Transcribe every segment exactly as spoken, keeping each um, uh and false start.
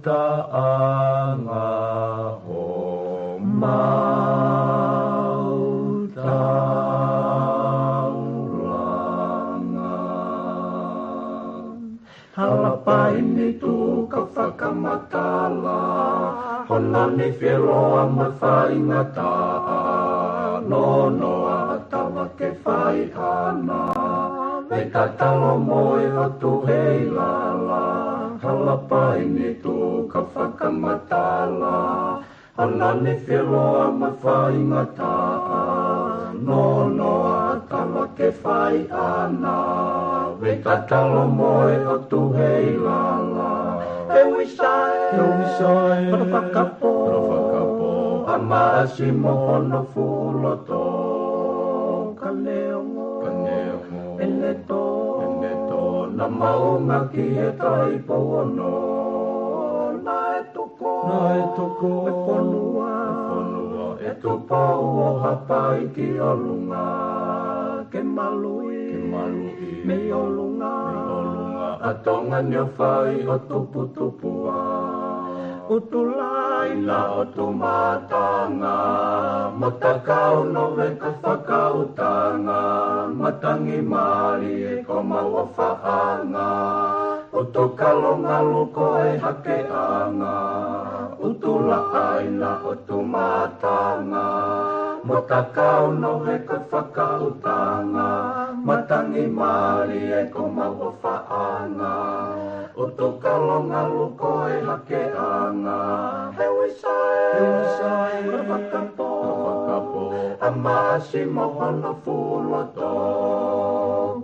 ʻUtaʻanga homau taulanga. Hala paini tuʻu ka fakamatala, hono nifi ʻe loa mo e faingataʻa, nonoa ʻa tava ke fai ʻana, vei tatalo mo e ʻotu heilala. Hala paini tuʻu ka fakamatala, hono nifi ʻe loa mo e faingataʻa, nonoa ʻa tava ke fai ʻana, vei tatalo mo e ʻotu heilala. E uisa ē, e uisa ē, kolo fakapo, kolo fakapo, ʻa Maʻasi mo hono fuʻu loto, ka neongo, ka neongo, ʻene tō, ʻene tō, naʻa maunga ki he Taʻu Ono, naʻe tuku, naʻe tuku e fonua, e fonua ʻe Tupou ʻo Haʻapai ki ʻolunga, ke maluʻi, ke maluʻi mei ʻolunga, mei ʻolunga ʻa Tonga ni ʻo fai ʻo tuputupuʻa. ʻUtulai naʻa ʻotu mātanga, mo Takau Nove ka fakaʻutanga, matangi mālie ko mau ʻofaʻanga, ʻUtukalongalu ko e hakeʻanga, ʻUtulaʻai naʻa ʻotu mātanga, mo Takau Nove ka fakaʻutanga, matangi mālie ko mau ʻofaʻanga, ʻUtukalongalu ko e hakeʻanga. He uisa ē, he uisa ē, kolo fakapo, kolo fakapo, ʻa Maʻasi mo hono fuʻu loto,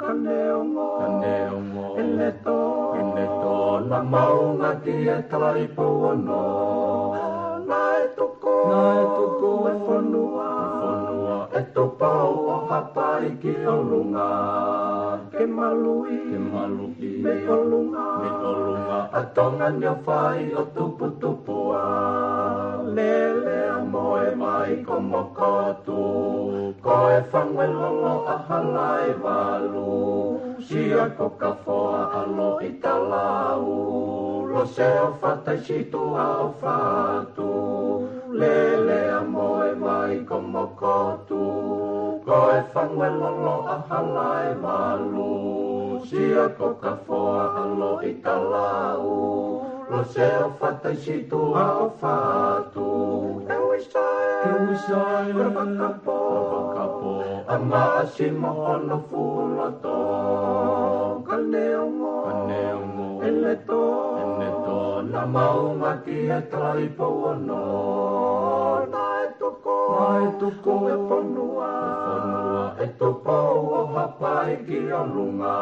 ka neongo, ka neongo, ʻene tō, ʻene tō, naʻa maunga ki he Taʻu Ono, naʻe tuku, naʻe tuku e fonua, e fonua ʻe Tupou ʻo Haʻapai ki ʻolunga, ke maluʻi, ke maluʻi mei ʻolunga, mei ʻolunga ʻa Tonga ni ʻo fai ʻo tuputupuʻa. Lele ʻa Moevaikomokotu, ko e fangu ʻe lolo ʻa Halaevalu, Sia ko Kafoa ʻa Loʻitalau, Lose ʻo Fataisituʻa ʻo Fatu, Lele ʻa Moevaikomokotu, ko e fangu ʻe lolo ʻa Halaevalu, Sia ko Kafoa ʻa Loʻitalau, Lose ʻo Fataisituʻa ʻo Fatu. E uisa ē, e uisa ē, kolo fakapo, kolo fakapo, ʻa Maʻasi mo hono fuʻu loto, ka neongo, ka neongo, ʻene tō, ʻene tō, naʻa maunga ki he Taʻu Ono, naʻe tuku, naʻe tuku e fonua, e fonua ʻe Tupou ʻo Haʻapai ki ʻolunga,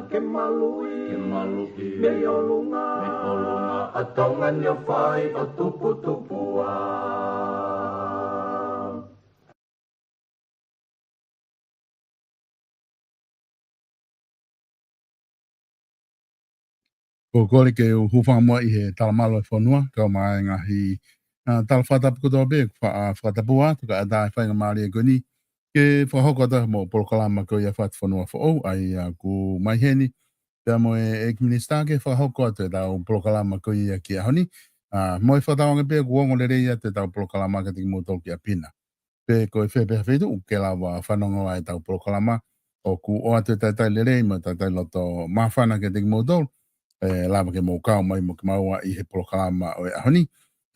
ke maluʻi, ke maluʻi mei ʻolunga, mei ʻolunga ʻa Tonga ni ʻo fai ʻo tuputupuʻa. Ko e kole ke u hūfanga muʻa ʻi he talamalu ʻa e fonua, kau mai ngaahi, ā, tala fakatapu kotoa pē, fa-, ā, fakatapu atu, kae ʻatā e faingamālie ko eni ke fakahoko atu mo e polokalama ko ia Fatu Fonua Foʻou, ʻa ia ʻoku mai heni, pea mo e ʻEiki Minisitā ke fakahoko atu ʻetau polokalama ko ia ki he ʻaho ni. ʻA, mo e fakatauange pē kuo ongo lelei atu ʻetau polokalama kiate kimoutolu ki ʻapi na. Pe ko e fē pē ha feituʻu ke lava fanongo ai ʻetau polokalama, ʻoku ʻoatu e talitali lelei mo e talitali loto māfana kiate kimoutolu, ʻe lava ke mou kau mai mo kimaua ʻi he polokalama ʻo e ʻaho ni.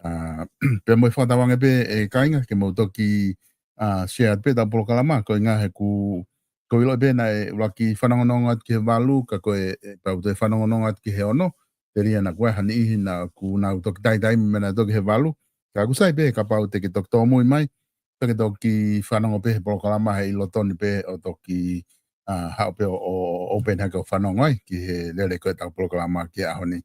ʻA, pea mo e fakatauange pē ʻe kāinga ke mou toki, ʻa, share pē ʻetau polokalama, ko e ʻuhinga he ʻoku, ʻoku ou ʻilo pē naʻe ʻuluaki fanongonongo atu ki he valu, ka ko e, ʻe pau toe fanongonongo atu ki he ono, telia naʻa ʻoku ʻi ai ha niʻihi naʻa ʻoku nau toki taitaimi mei he naʻe toki he valu, ka ʻoku sai pē kapau te ke toki tōmui mai, te ke toki fanongo pē he polokalama he ʻi loto ni pē ʻo toki, ʻa, haʻu pē ʻo, ʻo, ʻo open hake ʻo fanongo ai ki he lele ko ē ʻetau polokalama ki he ʻaho ni.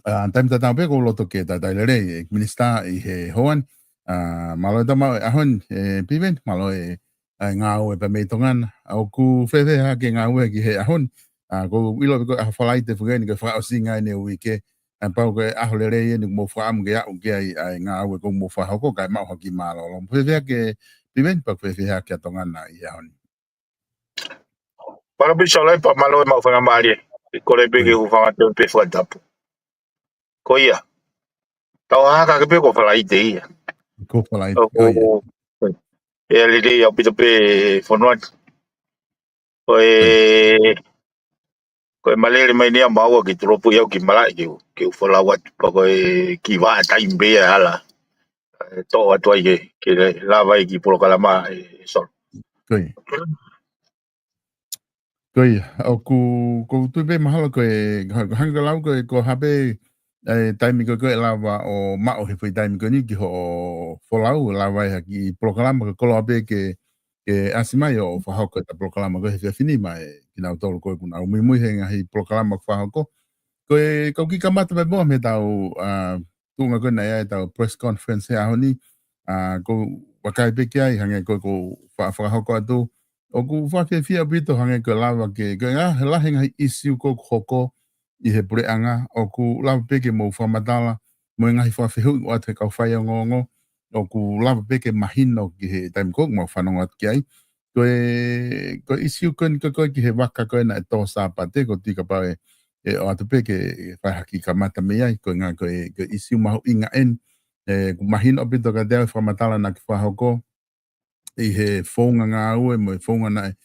ʻA, taimi tatau pē ʻoku ou loto ke talitali lelei e Minisitā ʻi he houa ni. ʻA, mālō e tama ʻo e ʻaho ni, ʻe Piveni, mālō e, ʻa e ngāue pē mei Tonga na. ʻA, ʻoku fēfē hake ngāue ki he ʻaho ni. ʻA, ʻoku ou ʻilo pē ko e ʻaho Falaite foki eni ko e fakaʻosinga eni e uike. ʻA, pau ko e ʻaho lelei eni ʻoku mou fakaʻamu ke aʻu ki ai ʻa e ngāue ʻoku mou fakahoko kae maʻu ha kiʻi mālōlō. Fēfē hake Piveni, pea ʻoku fēfē hake ʻa Tonga na ʻi he ʻaho ni. Mālō Pisolo, pea mālō e maʻu faingamālie. Kole pē ke u hūfanga atu pē fakatapu. Ko ia. Tau haka ke pē ko Falaite ia. Ko Falaite, ʻo, ko ia. ʻOku, ʻe lelei ʻaupito pē fonua ni. Ko e, ko e malele mai ni ʻa maua ke tulopu ia ki malaʻe ke, ke u folau atu. Pea ko e kiʻi vaʻa taimi pē ia ʻe ala. ʻE toʻo atu ai ke, ke lava ai ki polokalama ʻe, ʻe Solo. Ko ia. Ko ia, ʻoku, ʻoku ou tui pē mahalo ko e, ha-, hangē ko e lau ko e, ko ha pē, ʻa e taimi ko ē ko ē ʻe lava ʻo maʻu he foʻi taimi ko eni ki hoʻo folau, lava ai ha kiʻi polokalama ko e koloa pē ke, ke ʻasi mai ʻo fakahoko ʻeta polokalama ko ē he efiafi ni maʻa kinautolu ko ē ʻoku nau muimui he ngaahi polokalama ʻoku fakahoko. Ko e, ʻoku ou kiʻi kamata pē muʻa mei heʻetau, ʻa, tuʻunga ko ē naʻe ʻi ai ʻetau press conference he ʻaho ni, ʻa, ʻoku ou vakai pē ki ai, hangē ko ē ʻoku ou fa-, fakahoko atu, ʻoku ou fakafiefia ʻaupito hangē ko e lava ke, ko e ngaahi, he lahi e ngaahi ʻisiū ʻoku hoko ʻi he puleʻanga, ʻoku lava pē ke mou fakamatala, mo e ngaahi fakafehuʻi ʻoatu he kau faiongoongo, ʻoku lava pē ke mahino ki he taimi ko ē ʻoku mau fanongo atu ki ai. Ko e, ko e ʻisiū ko eni ko ē ki he vaka ko ē naʻe tō Sāpate, ʻoku ou tui kapau ʻe, ʻe ʻoatu pē ke fai ha kiʻi kamata mei ai, ko e ʻuhinga ko e, ko e ʻisiū mahuʻinga eni, ʻe, ʻoku mahino ʻaupito kiate au e fakamatala naʻa ke fakahoko ʻi he founga ngāue mo e founga naʻe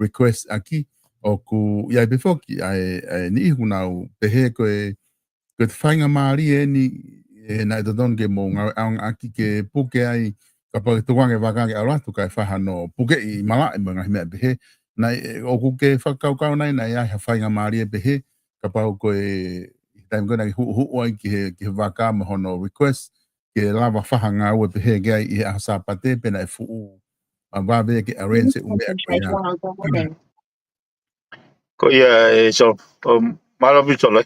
request ʻaki, ʻoku ʻi ai pē foki ʻa e, ʻa e niʻihi ʻoku nau pehē ko e, ko e faingamālie eni, ʻe, naʻe totonu ke mou ngāue ʻaonga ʻaki ke puke ai, kapau ʻe tukuange vaka ke ʻalu atu kae fai hano pukeʻi malaʻe mo e ngaahi meʻa pehē. Naʻe, ʻoku ke fakakaukau nai, naʻe ʻi ai ha faingamālie pehē, kapau ko e, ʻi he taimi ko ē naʻa ke huʻuhuʻu ai ki he, ki he vaka mo hono request, ke lava fai ha ngāue pehē ki ai ʻi he ʻaho Sāpate, pe naʻe fuʻu, ʻa, vave ke arrange e ʻū meʻa ko ia. Ko ia ʻe Solo, ʻo, mālō Pisolo.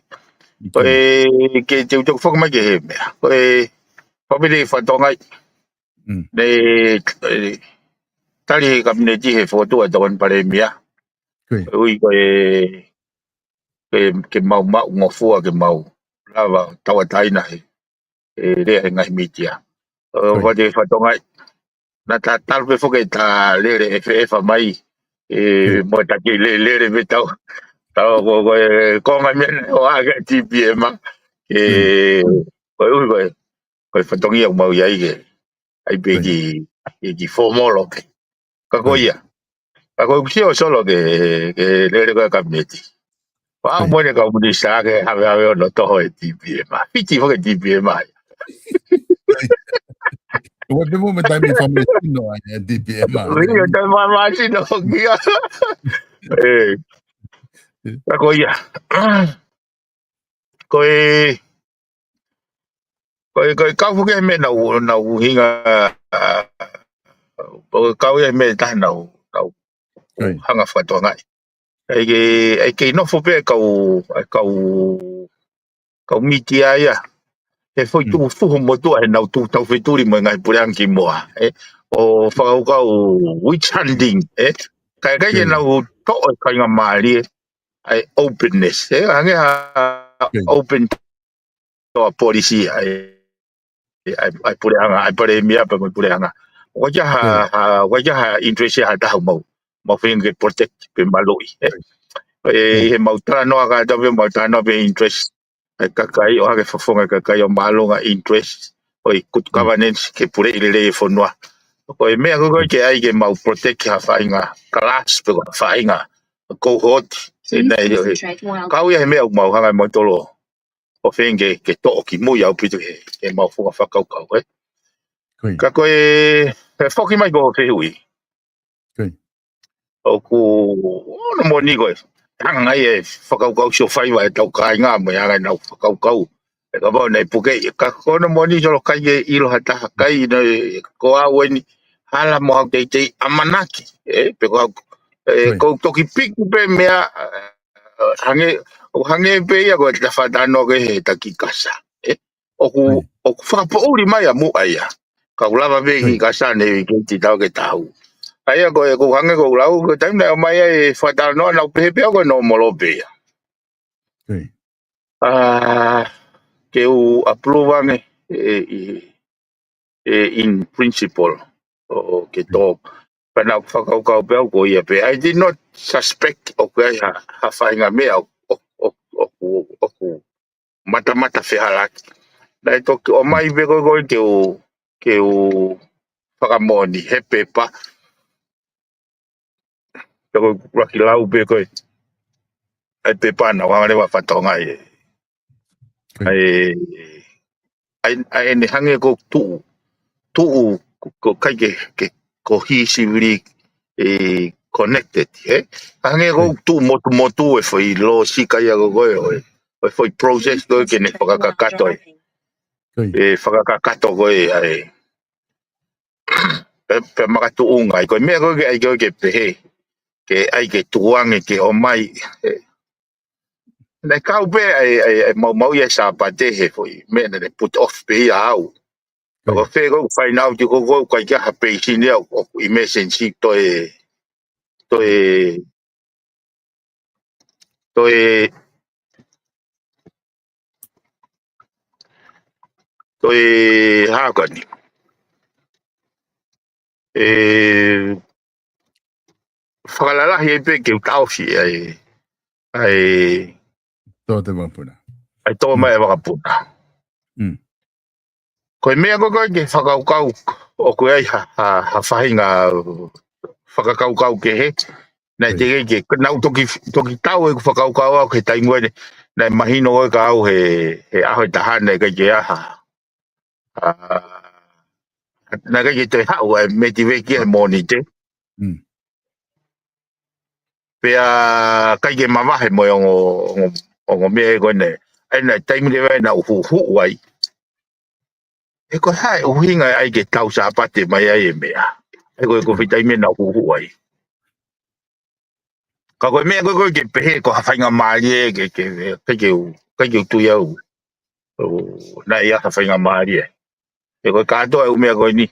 Ko e, ke te u toe foki mai ki he meʻa. Ko e, fāmili fakatonga ʻi. Mm. Ne, ʻe, tali he Kapineti he fokotuʻu ʻa e Tokoni Palēmia. Ko ia. Ui ko e, ke, ke mau maʻu ngofua ke mau lava tauʻatāina he, he lea he ngaahi mītia. ʻO, ko ia. Fāmili fakatonga ʻi. Naʻa ta talu pē foki ʻeta lele ʻe fe-, ʻe fa mai. ʻE, ko ia. Mo ta kiʻi le-, lele pē tau. Tau ko, ko e, ko e ngaahi meʻa naʻe ʻohake ʻe T P M a. ʻE, ko ia. Ko e ui ko e, ko e fatongia ʻoku mau ʻi ai ke. ʻAi pē ko ia. Ki, ki, ki fōmolo pē. Ka ko ia. Ko ia. Ka ko e ʻuhinga ʻo Solo ke, ke lele ko e Kapineti. Pea ko ia. Mo e kau minisitā ke havehave ʻo nau toho e T P M a. Fiti foki e T P M a. Ko e pē mo e taimi fāmili sino ai e T P M a. Ko ia, taimi fāmili sino kia. ʻE. Ka ko ia. Ko e, ko e, ko e kau foki he meʻa naʻa ku, naʻa ku hinga, ʻa, ko e kau ia he meʻa taha naʻa ku, naʻa ku Ko ia. hanga fakatonga ʻi. ʻAi ke, ʻai ke nofo pē kau, ʻai kau, kau mītia ia. He foʻi Mm. tuʻu fuhu motuʻa he nau tuʻu taufetuli mo e ngaahi puleʻanga kimuʻa. ʻE, ʻo fakakaukau witch hunting, ʻe. Kae ʻikai ke Ko ia. nau toʻo e faingamālie, ʻai openness, ʻe. Hangē ha Ko ia. open to a policy, ʻai, ʻai, ʻai puleʻanga, ʻai palēmia pē mo e puleʻanga. ʻOku ʻikai ha, Ko ia. ha, ʻoku ʻikai ha interest ha taha mau. Mau feinga ke protect pe maluʻi, ʻe. Ko ia. ʻI he mau talanoa kātoa pē, mau talanoa pē interest ʻa e kakai, ʻohake fofonga e kakai ʻo māʻolunga interest ʻo e good governance ke puleʻi lelei e fonua. Ko e meʻa ko ē ke ʻai ke mau protect ha faʻahinga class pe ko ha faʻahinga cohort. Kau ia he meʻa ʻoku mau hanga ʻe mautolu ʻo feinga ke toʻo ki mui ʻaupito he mau fofonga fakakaukau, ē. Ka ko e, he foki mai ko e fehuʻi. ʻOku ʻono moʻoni ko e hanga ia e fakakaukau sio faiva e tau kāinga mo e hanga ʻenau fakakaukau. ʻE kapau naʻe puke ia, ka ko ʻono moʻoni solo kai ke ʻilo ha taha kai ʻi he ko au eni hala mo au teitei ʻamanaki. ʻE, pe ko au, ʻe, ko toki piku pē meʻa, ʻe, hangē, ʻo hangē pē ia ko e tafa tano ke he taki kasa. ʻOku, ʻoku fakapoʻuli mai ʻa muʻa ia. Ka u lava pē ki kasa ne i ke ti tau ke tahu. ʻA ia ko e, ko hangē ko u lau, ko e taimi naʻe ʻomai ai e fatalanoa naʻa u pehē pē au ko e nōmolo pē ia. ʻA, ke u approve ange, ʻe, ʻe, ʻe in principle, ʻo, ʻo ke tō. Pea naʻa ku fakakaukau pē au ko ia pē. I did not suspect ʻoku ʻi ai ha, ha faʻahinga meʻa ʻo, ʻo, ʻo, ʻoku, ʻoku matamata fehalaki. Naʻe toki ʻomai pē ko e, ko e ke u, ke u fakamoʻoni he pepa. Pea ko e laki lau pē ko e, ʻa e pepa naʻa u hanga leva ʻo fatongia ʻe. ʻA e, ʻa e, ʻa e ne hangē ko e tuʻu, tuʻu ko, ko kai ke, ke, ko hisivili, ʻe, connected, ē? Hangē ko e tuʻu motumotu e foʻi lōsika ia ko e, ko e, ko e foʻi process ko e ke ne fakakakato e. ʻE, fakakakato ko e, ʻa e. Pe, pe makatuʻunga, ʻa e ko e meʻa ko e ke ʻai ko e ke pehē. Ke ʻai ke tuʻu ange ke ʻomai, ʻe. Naʻe kau pē ʻa e, ʻa e, ʻa e maumau ia Sāpate he foʻi meʻa naʻe put off pē ia au. Ko fē ko e find out ko ko kai kia ha peisi ni au ʻoku emergency toe, toe, toe, toe hākani. ʻE, fakalalahi ai pē ke u taʻofi ʻa e, ʻa e, tō te vakapuna. ʻA e tō mai e vakapuna. Ko e meʻa ko e ke fakakaukau ʻoku ʻi ai ha, ha, ha faʻahinga fakakaukau kehe. Naʻe te ke, ke, naʻa u toki, toki tau e fakakaukau au ke taimi ʻeni. Naʻe mahino ko e ka au he, he ʻaho ʻe taha naʻe kai ke aha. ʻA, naʻe kai ke toe haʻu ʻa e metiveki he Mōnite. Pea kai ke mavahe mo e ongo, ongo, ongo meʻa ko ʻene. ʻA ia naʻe taimi leva naʻa u huʻuhuʻu ai. ʻE ko e hā e ʻuhinga ʻai ke tau Sāpate mai ai e meʻa. ʻE ko e ko fē taimi naʻa u huʻuhuʻu ai. Ka ko e meʻa ko e ko e ke pehē ko ha faingamālie ke, ke, ke, ke u, ke, ke u tui au. ʻO, naʻe ʻi ai ha faingamālie. ʻE ko e kātoa e ʻū meʻa ko eni,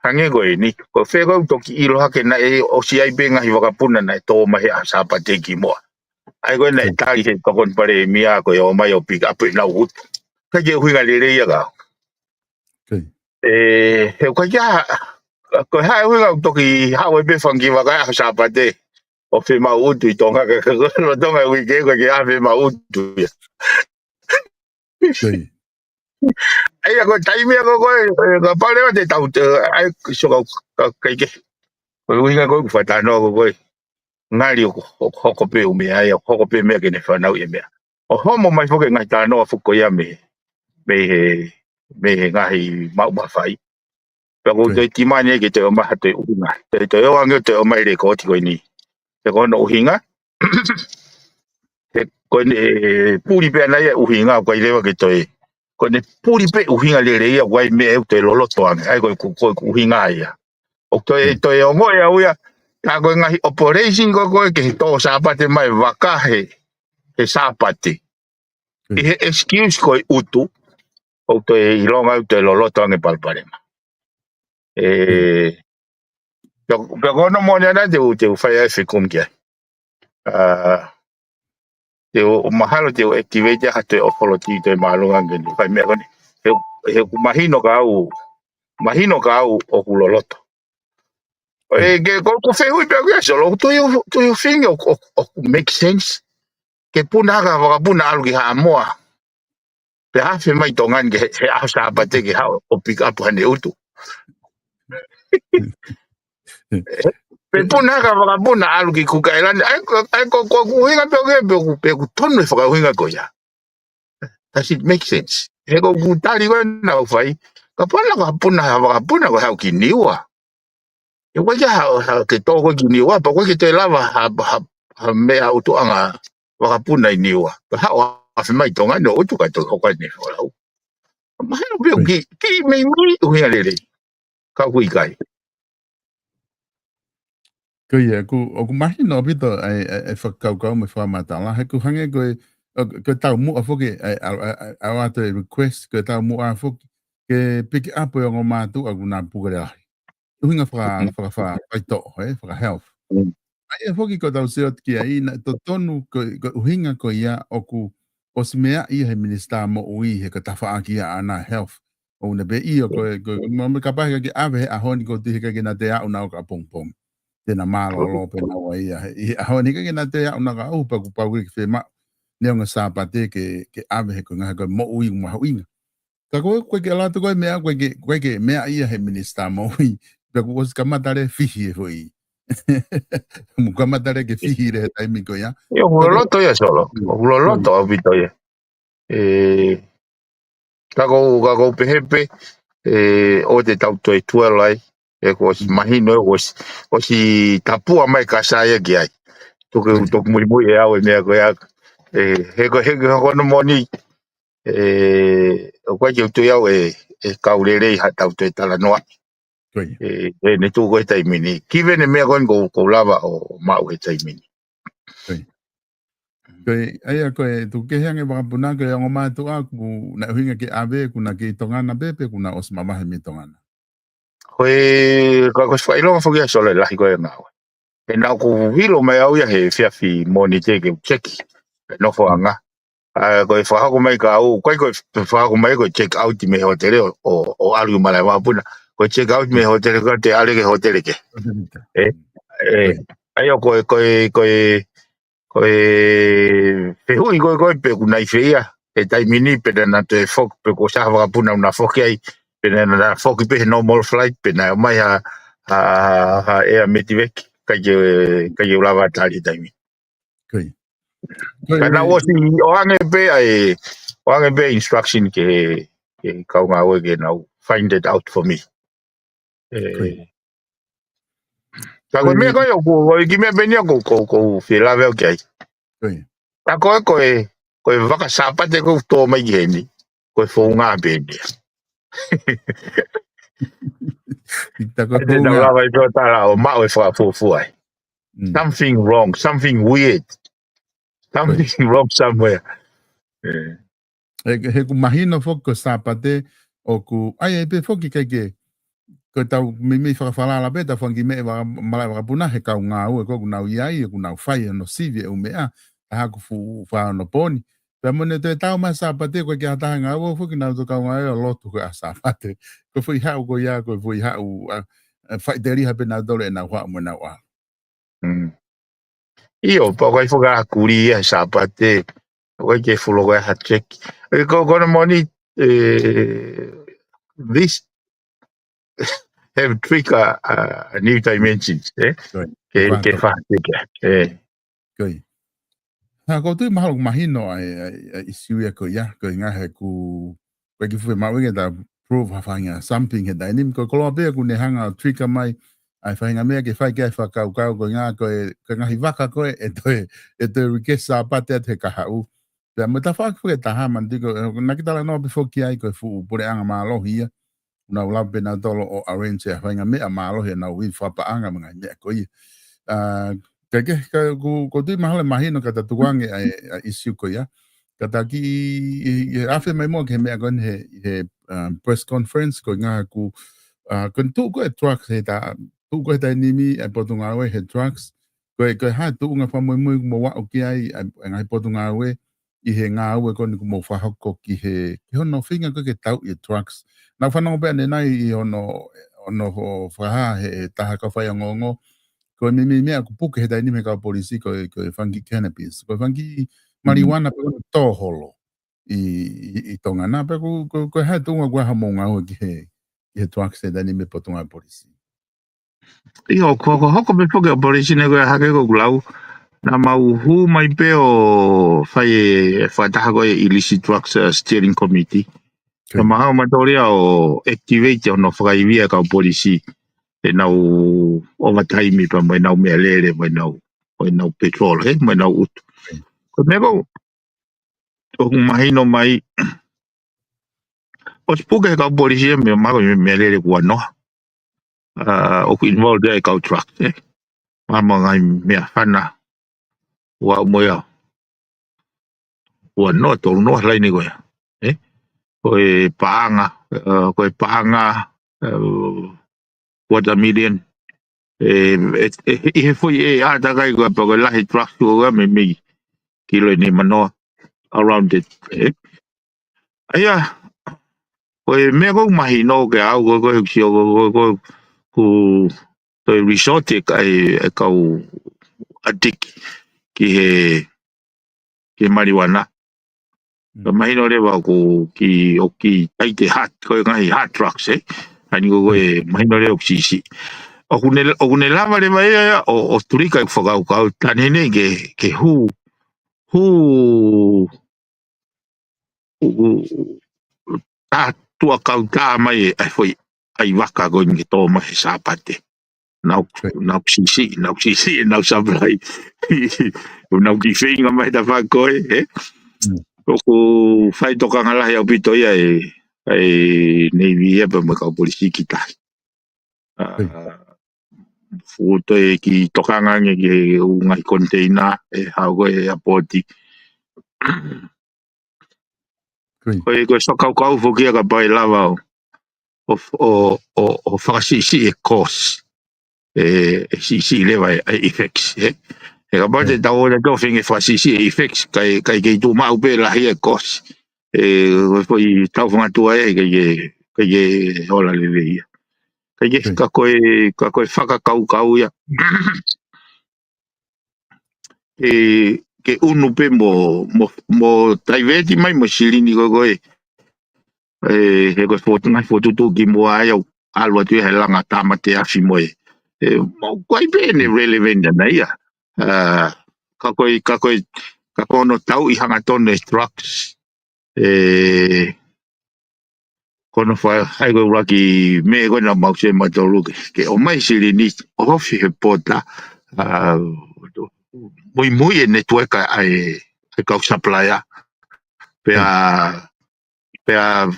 hangē ko eni, ko fē ko e toki ʻilo hake naʻe ʻosi ai pē ngaahi vakapuna naʻe tō mai he ʻaho Sāpate ki muʻa. ʻA ia ko e naʻe tali he tokoni palēmia ko e ō mai ʻo pick up ʻenau utu. Kai ke ʻuhinga lelei ia ka. ʻE, he ʻoku ʻikai ke ʻi ai ha, ko e hā e ʻuhinga ʻoku toki haʻu ai pē fanga kiʻi vaka he ʻaho Sāpate ʻo fiemaʻu utu ʻi Tonga ka, ka, ka, lolotonga e uike ʻoku ʻikai ke ʻi ai ha fiemaʻu utu ia. ʻA ia ko e taimi ia ko e, ko e, ka pale o te tau te, ʻa ia, so ka, ka, ka ʻikai ke. Ko e ʻuhinga ko e ʻoku faʻa talanoa ko e, ko e. Ngali ʻoku, ʻoku hoko pē ʻū meʻa ia, ʻoku hoko pē meʻa ke ne fanauʻi e meʻa. ʻO homo mai foki e ngaahi talanoa foki ko ia mei, mei he, mei he ngaahi maʻu mafai. Pea ʻoku ou toe timani ke toe ʻomai ha toe ʻuhinga. Toe, toe ʻoange toe ʻomai e lekooti ko eni. He ko hono ʻuhinga. He ko ʻene puli pē ʻana ia ʻuhinga, ʻoku ʻikai leva ke toe. Ko ʻene puli pē ʻuhinga lelei ia, ʻoku ʻi ai meʻa ʻoku toe loloto ange. ʻA ia ko e, ko e, ko e ʻuhinga ia. ʻOku toe, toe ongoʻi au ia, ka ko e ngaahi operation ko e, ko e ke tō Sāpate mai vaka he, he Sāpate. ʻI he excuse ko e utu, ʻoku toe ʻilonga ʻoku toe loloto ange palopalema. ʻE, pea, pea ko hono moʻoni ʻana te u, te u fai ai e fekumi ki ai. ʻA, te u mahalo te u activate ha toe authority toe māʻolunga ange ni fai meʻa ko eni. He, he ʻoku mahino ka au, mahino ka au ʻoku loloto. ʻE, ke, ko, ko e fehuʻi pē au ia, so, lo, do you, do you think ʻoku, ʻoku, ʻoku make sense? ke puna hake ha vakapuna ʻalu ki Haʻamoa. Pea afe mai Tonga ni ki he, he ʻaho Sāpate ke haʻu ʻo pick up haʻane ʻutu. Pea puna hake ha vakapuna ʻalu ki Cook Island. ʻA ia ko, ʻa ia ko, ko ʻeku ʻuhinga pē ʻoku, pē ʻoku, pē ʻoku tonu e fakaʻuhinga ko ia. Does it make sense? He ko ʻeku tali ko ē naʻa ku fai, kapau naʻe ʻalu ha puna, ha vakapuna ko ē haʻu ki Niua. ʻE ʻikai ke ha, ha ke tō ko ē ki Niua, pea ʻikai ke toe lava ha, ha, ha meʻa ʻutuʻanga vakapuna ʻi Niua. Pea haʻu ʻo afe mai Tonga ni ʻo ʻutu kae toki hoko ʻene folau. Mahalo pē ʻoku kiʻi, kiʻi meimei ʻuhinga lelei. Ka ʻoku ʻikai. Ko ia, ʻoku, ʻoku mahino ʻaupito ʻa e, ʻa e, ʻa e fakakaukau mo e fakamatala, he ʻoku hangē ko e, ʻo, ko e taumuʻa foki, ʻa e, ʻa e, ʻa e, ʻa e ʻoatu e request, ko e taumuʻa foki, ke pick up e ongo mātuʻa ʻoku na puke lelahi. ʻUhinga faka-, Mm. faka-, faka-, faitoʻo, ē, faka-health. Mm. ʻA ia foki ko ʻetau sio atu ki ai, naʻe totonu ko, ko e ʻuhinga ko ia ʻoku ʻosi meaʻi ia he minisitā moʻui he ko e tafaʻaki ia ʻana health. ʻOku ne pehē ʻio ko e, ko e, mo, mo kapau he ʻikai ke ʻave he ʻaho ni ʻoku ou tui he ʻikai ke na toe aʻu naua kae pongipongi. Te na mālōlō pē naua ia. He, ʻi he ʻaho ni ʻikai ke na toe aʻu naua kae ʻuhi pea kuo pau ke fiemaʻu neongo Sāpate ke, ke ʻave he ko e ngaahi ko e moʻui mahuʻinga. Ka ko e, ko e ke ʻalu atu ko e meʻa, ko e ke, ko e ke meʻa ia he minisitā moʻui. Pea kuo ʻosi kamata leva fihi e foʻi. Mo kamata leva ke fihi leva he taimi ko ia. ʻIo, ʻoku loloto ia Solo. ʻOku loloto ʻaupito ia. ʻE, ka ʻoku ou, ka ʻoku ou pehē pē, ʻe, ʻoua te tau toe tuʻu ai, ʻe kuo ʻosi Mm. mahino, ʻe kuo ʻosi, ʻosi tapua mai ka sai ki ai. Toki, Mm. toki muimui ʻe au e meʻa ko ia. ʻE, he ko, he ko hono moʻoni, ʻe, ʻoku ʻikai ke u tui au ʻe, ʻe kau lelei haʻatau toe talanoa. Ko ia. ʻE, ʻe ne tuʻu ko ē he taimi ni. Given e meʻa ko eni ʻoku, ʻoku ou lava ʻo maʻu he taimi ni. Ko ia. Ko ia, ʻa ia ko e tuku kehe ange vakapuna ko e ongo mātuʻa ʻoku na ʻuhinga ke ʻave, ʻoku na kei Tonga na pē pe ʻoku na ʻosi mavahe mei Tonga na. Ko e, ka ko e fakaʻilonga foki ia Solo e lahi ko ē ngāue. He naʻa ku ʻilo mai au ia he efiafi Mōnite ke u check e nofoʻanga. ʻA, ko e fakahoko mai ka au, ʻikai ko e fakahoko mai ko e check out mei he hōtele ʻo, ʻo, ʻo ʻalu ki malaʻe vakapuna. Ko e check out mei he hōtele ko ē te ʻalu ki he hōtele kehe. ʻE, ʻe, ʻa ia ko e, ko e, ko e, ko e fehuʻi ko ē ko ē pe ʻoku na ʻi fē ia he taimi ni pe naʻa na toe foki pe ko e hā ha vakapuna ʻoku na foki ai pe naʻa na foki pē he normal flight pe naʻe ʻomai ha, ha, ha air medevac, ʻikai ke, ʻikai ke u lava tali he taimi. Ko ia. Ko ia. Ka naʻe ʻosi ʻoange pē ʻa e, ʻoange pē instruction ki he, ki he kau ngāue ke nau find it out for me. ʻE, Ko ia. Ka ko e Ko ia. meʻa ko ē ʻoku, ko e kiʻi meʻa pē eni ia ʻoku, ʻoku, ʻoku ou fie lave au ki ai. Ko ia. Ka ko e, ko e, ko e vaka Sāpate ʻoku tō mai ki heni. Ko e founga pē eni ia. Ko e Te nau founga. lava ʻi tō tala ʻo maʻu e fakafuofua ai. Mm. Something wrong, something weird. Something Ko ia. wrong somewhere. ʻE. He, he ʻoku mahino foki ko e Sāpate ʻoku, ʻa ia pē foki ʻikai ke, ko ʻetau meimei fakafalala pē, ʻetau fanga kiʻi meʻa vaka-, malaʻe vakapuna he kau ngāue ko ē ʻoku nau ʻi ai, ʻoku nau fai hono sivi e ʻū meʻa, taha ʻoku fuʻu fānau poni. Pea mo ʻene toe tau mai Sāpate, ʻoku ʻikai ke ʻi ai ha taha ngāue foki nau tō kau ngāue ʻo lotu ko e ʻaho Sāpate. Ko e foʻi haʻu ko ia, ko e foʻi haʻu, ʻa, ʻa, faʻiteliha pē nau tole ʻenau haʻu mo ʻenau ʻalu. Mm. ʻIo, pea ʻoku ʻikai foki ha kuli ia he Sāpate, ʻoku ʻikai ke fuʻu loko ia ha check. ʻE, ko, ko hono moʻoni, ʻe, this have trigger a, a new dimensions, ē? Ko ia. Ke, Fā ke tō. fā, ke, ke, ē. Ko ia. Ha, ʻoku ou tui mahalo ʻoku mahino ʻa e, ʻa e, ʻa e issue ia ko ia, ko e ngaahi ʻoku, ʻoku ʻikai ke fuʻu maʻu ke ta prove ha faʻahinga something he taimi ni, ko e koloa pē ʻoku ne hanga ʻo trigger mai, ʻa e faʻahinga meʻa ke fai ki ai e fakakaukau ko e ngaahi, ko e, ko e ngaahi vaka ko ē, ʻe toe, ʻe toe request Sāpate atu he kahaʻu. Pea mo e tafaʻaki foki ʻe taha, manatuʻi ko, ʻe, naʻa ke talanoa pē foki ai ko e fuʻu puleʻanga mālohi ia. Nau lava pē nau tolo ʻo arrange e faʻahinga meʻa mālohi ʻenau ui fakapaʻanga mo e ngaahi meʻa ko ia. ʻA, ka ke, ka ʻoku, ʻoku ou tui mahalo ʻe mahino ka ta tuku ange ʻa e, ʻa e issue ko ia. Ka ta kiʻi, ʻi, ʻi, ʻi afe mai muʻa ki he meʻa ko eni he, he, um, press conference ko e ngaahi ʻoku, ʻa, ko e tuʻu ko ē e drugs he ta, tuʻu ko ē he taimi ni ʻa e Potungāue he drugs. Ko e, ko e hā e tuʻunga fakamuimui ʻoku mou aʻu ki ai, ʻa e, ʻa e ngaahi Potungāue, ʻi he ngāue ko eni ʻoku mou fakahoko ki he, ki hono feinga ko ē ke tauʻi e drugs. Naʻa ku fanongo pē ʻanenai ʻi hono, hono ho-, fakahā he, he taha kau faiongoongo. Ko e meimei meʻa ʻoku puke he taimi ni mei he kau polisi ko e, ko e fanga kiʻi cannabis. Ko e fanga kiʻi maliuana pe ko e tō holo ʻi, ʻi, ʻi Tonga na, pe ko, ko, ko e hā e tuʻunga ko ē ʻa hoʻomou ngāue ki he, ki he drugs he taimi ni mei he Potungāue Polisi. ʻIo, ko, ko hoko pē foki ʻa e polisi ne ko e hake ko ʻeku lau. Naʻa mau hū mai pē ʻo fai e fakataha ko e Illicit Drugs, uh, Steering Committee. Ka mahalo ʻoku mau toe lava ʻo activate hono fakaivia e kau polisi ʻenau overtime pea mo ʻenau meʻalele, mo ʻenau, mo ʻenau patrol, he, mo ʻenau ʻutu. Ko e meʻa ko ē ʻoku mahino mai, ʻosi puke he kau polisi ia mei he mahalo ko e meʻalele kuo noa. Uh, ʻoku involved ia e kau drugs, he. Mahalo mo e ngaahi meʻa fana. Ua mo ia. Ua noa, tolu noa laine ko ia. He? Ko e paʻanga, uh, ko e paʻanga, uh, quarter million. E, e, e, ʻi he foʻi ʻātakai ko ē pea ko e lahi e drugs ko ē meimei kilo ʻe nimanoa around it. He? ʻA ia, ko e meʻa ʻoku mahino kiate au, ko, ko, ko, ko, ko, ko, ko e resort ʻa e, ʻa e kau addict ki he, ki he maliuana. Ka mahino leva ʻoku kiʻi, ʻoku kiʻi taite hard, ko e ngaahi hard drugs, he? ʻA ia ko, ko e mahino leva ʻoku siʻisiʻi. ʻOku ne, ʻoku ne lava leva ia, ia, ʻo, ʻo tulika e fakakaukau, taʻe neʻineʻi ke, ke hū, hū, ʻo, ʻo, tā tuʻa kautā mai e, ʻa e foʻi ʻaivaka ko eni ke tō mai he Sāpate. Nau, nau siʻisiʻi, nau siʻisiʻi, nau supply. Nau kiʻi feinga mai he tafaʻaki ko ē, he? ʻOku fai tokanga lahi ʻaupito ia ʻe, ʻe Navy ia pea mo e kau polisi ki tahi. ʻA, fuʻu toe kiʻi tokanga ange ki he ʻū ngaahi container ʻe haʻu ko ē he airport. Ko e, ko e fakakaukau foki ia kapau ʻe lava ʻo, ʻo, ʻo, ʻo, ʻo fakasiʻisiʻi e cost. E, e siʻisiʻi leva e, e effects, he? He kapau te tau ō ʻo tau feinga fakasiʻisiʻi e effects, kae, kae kei tuʻu maʻu pē lahi e cost. E, ko e foʻi tau fangatua e, kae kei, kae kei hola lelei ia. Kae kei, ka ko e, ka ko e fakakaukau ia. Ke, ke ʻunu pē mo, mo, mo taiveti mai mo e silini ko ē ko ē. E, he ko e fotu, ngaahi fotu tuʻu ki muʻa ai ʻoku ʻalu atu ia he langa tāmate afi mo e. E, mo, ko ai pē ʻene relevant ʻana ia. ʻA, ka ko e, ka ko e, ka ko hono tauʻi hangatonu e drugs. E, ko hono fai, hai ko e ʻuluaki meʻa ko ē naʻa mau sio mautolu ke, ke ʻomai silini, ʻohofi he pota, ʻa, muimui e network ʻa e, ʻa e kau supplier. Pea, pea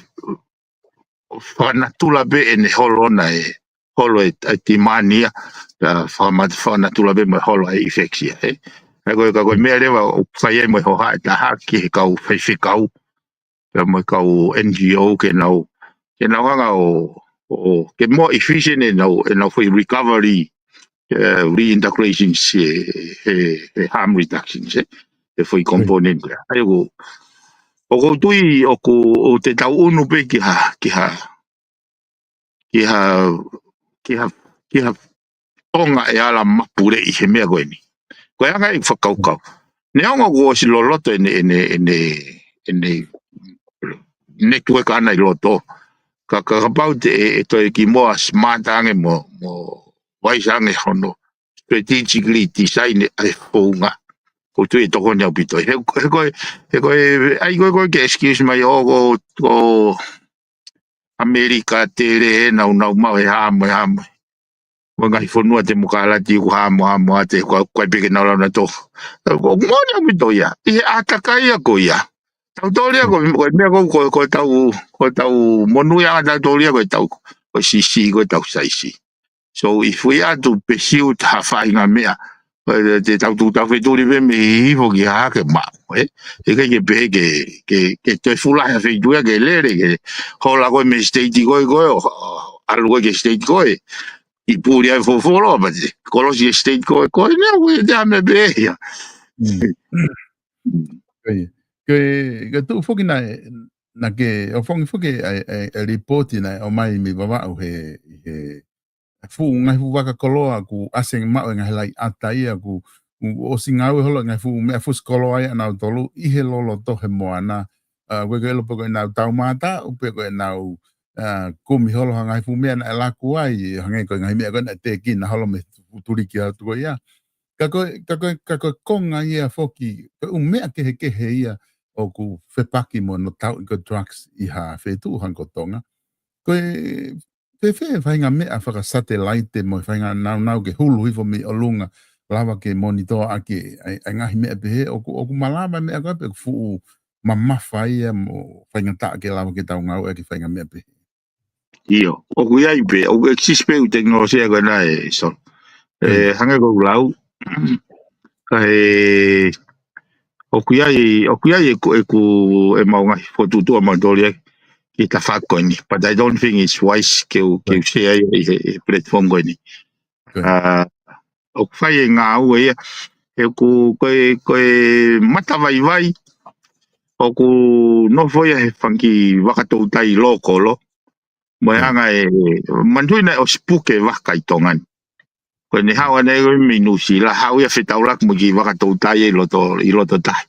fakanatula pē ʻene holo ʻona e, holo e, e timani ia, pea fakama-, fakanatula pē mo e holo e effects ia, he? He ko e, ka ko e meʻa leva ʻoku fai ai mo e hohaʻa ʻe taha ki he kau faifekau, pea mo e kau N G O ke nau, ke nau hanga ʻo, ʻo, ke more efficient ʻenau, ʻenau foʻi recovery, e, reintegrations, e, e, e harm reductions, e, e foʻi component ia. ʻA ia ʻoku, ʻoku ou tui ʻoku, ʻoku te tau ʻunu pē ki ha, ki ha, ki ha, ki ha, ki ha ʻonga ʻe ala mapuleʻi he meʻa ko eni. Ko e anga e fakakaukau. Neongo kuo ʻosi loloto ʻene, ʻene, ʻene, ʻene network ʻana ʻi loto. Ka, ka kapau te ʻe, ʻe toe kiʻi more smart ange mo, mo wise ange hono strategically design ʻa e founga. ʻOku ou tui ʻe tokoni ʻaupito. He, he ko e, he ko e, ʻai ko e, ko e ke excuse mai ʻo, ʻo, ʻo ʻAmelika tele he nau, nau maʻu e hā mo e hā mo e. Mo e ngaahi fonua temokalati ʻoku hā mo hā mo ʻa te kua, kua peke nau lau na tō. ʻOku moʻoni ʻaupito ia. ʻI he ʻātakai ia ko ia. Tau tōlia ko, ko e meʻa ko, ko, ko tau, ko tau monūʻiaʻanga tau tōlia ko e tau, ko e siʻisiʻi ko e tau saisi. So if we are to pursue ha faʻahinga meʻa, ʻe, te tau tuʻu tau fetuli pē mei hifo ki hahake maʻu, ē? ʻIkai ke pehē ke, ke, ke toe fulahi ha feituʻu ia ke lele, ke hola koe mei he state ko ē, ko ē, ʻo, ʻo, ʻalu koe ki he state ko ē. ʻI puli ai fofolo, pate, kolosi e state ko ē, ko ē, nea, ko e te ame pē ia. Mm. Ko ia. Ko e, ko e tuʻu foki naʻe, naʻa ke, ʻofongi foki ʻa e, ʻa e, ʻa e lipoti naʻe ʻomai mei Vavaʻu he, he, fuʻu ngaahi fuʻu vaka koloa kuo ʻasi ange maʻu e ngaahi laʻi ʻata ia kuo ʻosi ngāue holo ngaahi fuʻu meʻa fusi koloa ia ʻanautolu ʻi he loloto he moana. ʻA, ʻoku ʻikai ke ʻilo pe ko ʻenau taumātaʻu pe ko ʻenau, ʻa, kumi holo ha ngaahi fuʻu meʻa naʻe laku ai, hangē ko e ngaahi meʻa ko ē naʻe tēkina holo mei he fuʻu tuliki atu ko ia. Ka ko e, ka ko e, ka ko e konga ia foki, ko e ʻū meʻa kehekehe ia ʻoku fepaki mo hono tauʻi ko e drugs ʻi ha feituʻu hangē ko Tonga. Ko e fēfē e faʻahinga meʻa fakasatelaite mo e faʻahinga naunau ke hulu hifo mei ʻolunga, lava ke monitoa ʻaki ʻa e, ʻa e ngaahi meʻa pehē, ʻoku, ʻoku malava e meʻa ko ē pe ʻoku fuʻu mamafa ia mo faingataʻa ke lava ke tau ngāueʻaki e faʻahinga meʻa pehē. ʻIo, ʻoku ʻi ai pē, ʻoku exist pē ʻū tekinolosia ko ena ē, so. ʻE, hangē ko ʻeku lau, ka ʻe, ʻoku ʻi ai, ʻoku ʻi ai ʻeku, ʻeku, ʻemau ngaahi fokotuʻutuʻu ʻamautolu ia ki he tafaʻaki ko eni. But I don't think it's wise ke u, ke u share ai ʻi he, he platform ko eni. ʻA, ʻoku fai e ngāue ia, he ʻoku, ko e, ko e matavaivai, ʻoku nofo ia he fanga kiʻi vaka toutai lōkolo, mo e anga e, manatuʻi naʻe ʻosi puke e vaka ʻi Tonga ni. Ko ʻene haʻu ʻana ia ko ē mei Nuʻusila, haʻu ia fetaulaki mo e kiʻi vaka toutai ʻi loto, ʻi loto tahi.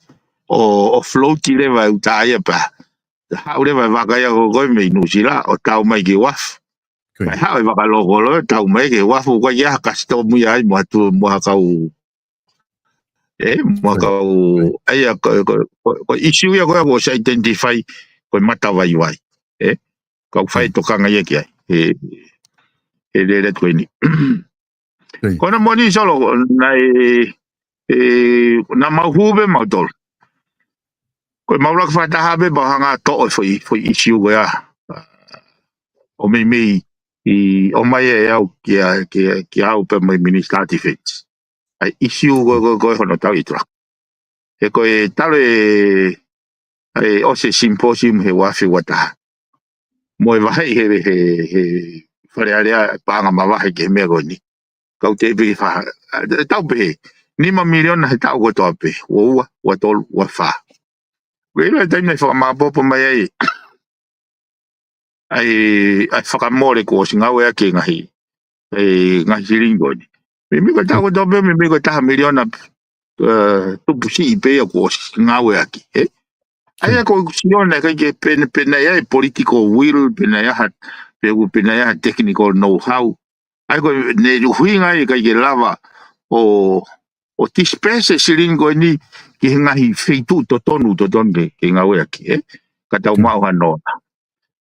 ʻO, ʻo float leva e uta ia pea haʻu leva e vaka ia ko ē mei Nuʻusila, ʻo tau mai ki uafu. Kae haʻu e vaka lōkolo, tau mai ki uafu, ʻoku ʻikai ke ʻi ai ha kasitomu ia ai mo ha tu, mo ha kau ʻE, mo ha kau, ʻa ia, ko, ko, ko, ko e issue ia ko ē kuo ʻosi identify ko e matavaivai. ʻE, kau fai tokanga ia ki ai. ʻE, ʻe lele ko eni. Ko ena moʻoni Solo, naʻe, ʻe, naʻa mau hū pē mautolu. Ko e mau laka fakataha pē pea hanga toʻo e foʻi, foʻi issue ko ia. ʻO meimei, ʻi, ʻomai ʻe au kia, kia, kia au pea mo e Minister Defense. ʻA e issue ko, ko, ko hono tauʻi e drug. He ko e talu e, ʻa e ʻosi e symposium he uafe uataha. Mo e vaheʻi he, he, he Fale Alea paʻanga mavahe ki he meʻa ko eni. Kau te piki fa, ʻa, tau pehē, nima miliona he taʻu kotoa pē, ua ua, ua tolu, ua fā. Ko e ʻilo e taimi naʻe fakamāpopo mai ai ʻa e, ʻa e fakamole kuo ʻosi ngāueʻaki e ngaahi, e ngaahi silingi ko eni. Meimei ko e taʻu kotoa pē, meimei ko e taha miliona, ʻe, tupu siʻi pē ia kuo ʻosi ngāueʻaki, ē? ʻA ia ko e sio naʻe ʻikai ke pe, pe naʻe ʻi ai e political will, pe naʻe ʻi ai ha, pe ʻoku, pe naʻe ʻi ai ha technical know-how. ʻA ia ko ʻene ʻuhinga ia ʻikai ke lava ʻo, ʻo disperse e silingi ko eni ki he ngaahi feituʻu totonu, totonu ke, ke ngāueʻaki, ē? Ka tau maʻu hano.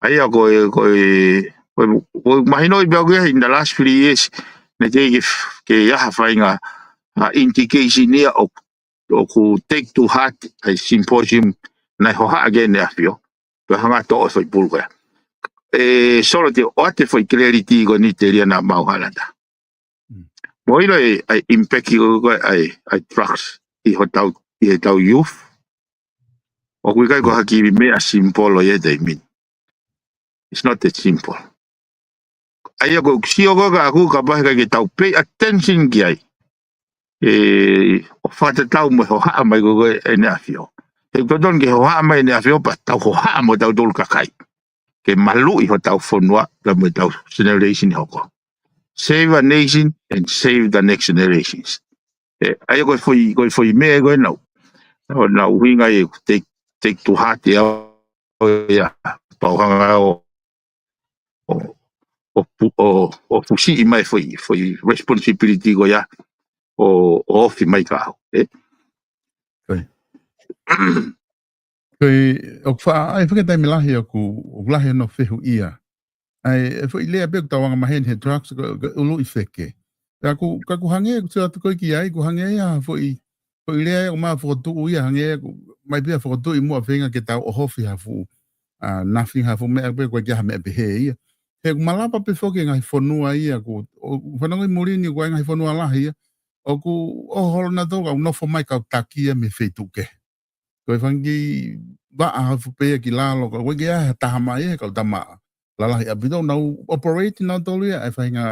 ʻA ia ko e, ko e, ko e, ko e mahinoʻi pē au ki ai in the last three years, naʻe teʻeki ke, ke ʻi ai ha faʻahinga, ʻa, indication ia ʻo, ʻoku take to heart ʻa e symposium naʻe hohaʻa ki ai ʻEne ʻAfio. Pea hanga toʻo e foʻi pulu ko ia. ʻE, Solo, te u ʻoatu e foʻi clarity ko eni telia naʻa mau hala atu. Mou ʻilo e, ʻa e impact ko ē ʻa e, ʻa e drugs ʻi hotau, ʻi heʻetau youth. ʻOku ʻikai ko ha kiʻi meʻa simple ia he taimi ni. It's not that simple. ʻA ia ko ʻeku sio ko ē kiate au kapau he ʻikai ke tau pay attention ki ai, ʻe, ʻo fakatatau mo e hohaʻa mai ko ē ʻEne ʻAfio. He ʻoku totonu ke hohaʻa mai ʻEne ʻAfio pea tau hohaʻa mo tautolu kakai. Ke maluʻi hotau fonua, pea mo ʻetau generation ʻe hoko. Save a nation and save the next generations. ʻE, ʻa ia ko e foʻi, ko e foʻi meʻa ko ē naʻu, naʻu, naʻu ʻuhinga ʻeku take, take to heart ʻe au ia, pea u hanga ʻo, ʻo, ʻo pu-, ʻo, ʻo fusiʻi mai e foʻi, foʻi responsibility ko ia, ʻo, ʻo ofi mai kiate au, ē? Ko e, ʻoku faʻa, ʻa e fakataimi lahi ʻoku, ʻoku lahi hono fehuʻia. ʻA e, e foʻi lea pē ʻoku tau anga maheni he drugs ko, ko e ʻuluʻi feke. Ka ʻoku, ka ʻoku hangē, ʻoku sio atu ko ē ki ai, ʻoku hangē ia ha foʻi, foʻi lea ia ʻoku ma fokotuʻu ia, hangē ia ʻoku, mai pē ia fokotuʻu ʻi muʻa feinga ke tau ʻohofi ha fuʻu, ʻa, nothing, ha fuʻu meʻa pē, ʻoku ʻikai ke ʻi ai ha meʻa pehē ia. He ʻoku malava pē foki e ngaahi fonua ia, ʻoku, ʻoku fanongo ʻi muli ni, ʻoku ʻi ai e ngaahi fonua lahi ia. ʻOku ʻoho holo nautolu, ʻoku nofo mai e kau taki ia mei he feituʻu kehe. Ko e fanga kiʻi vaʻa hafu pē ia ki lalo, ka ʻoku ʻikai ke ʻi ai ha taha mai ia he kau tama lalahi ʻaupito, nau operate nautolu ia ʻa e faʻahinga,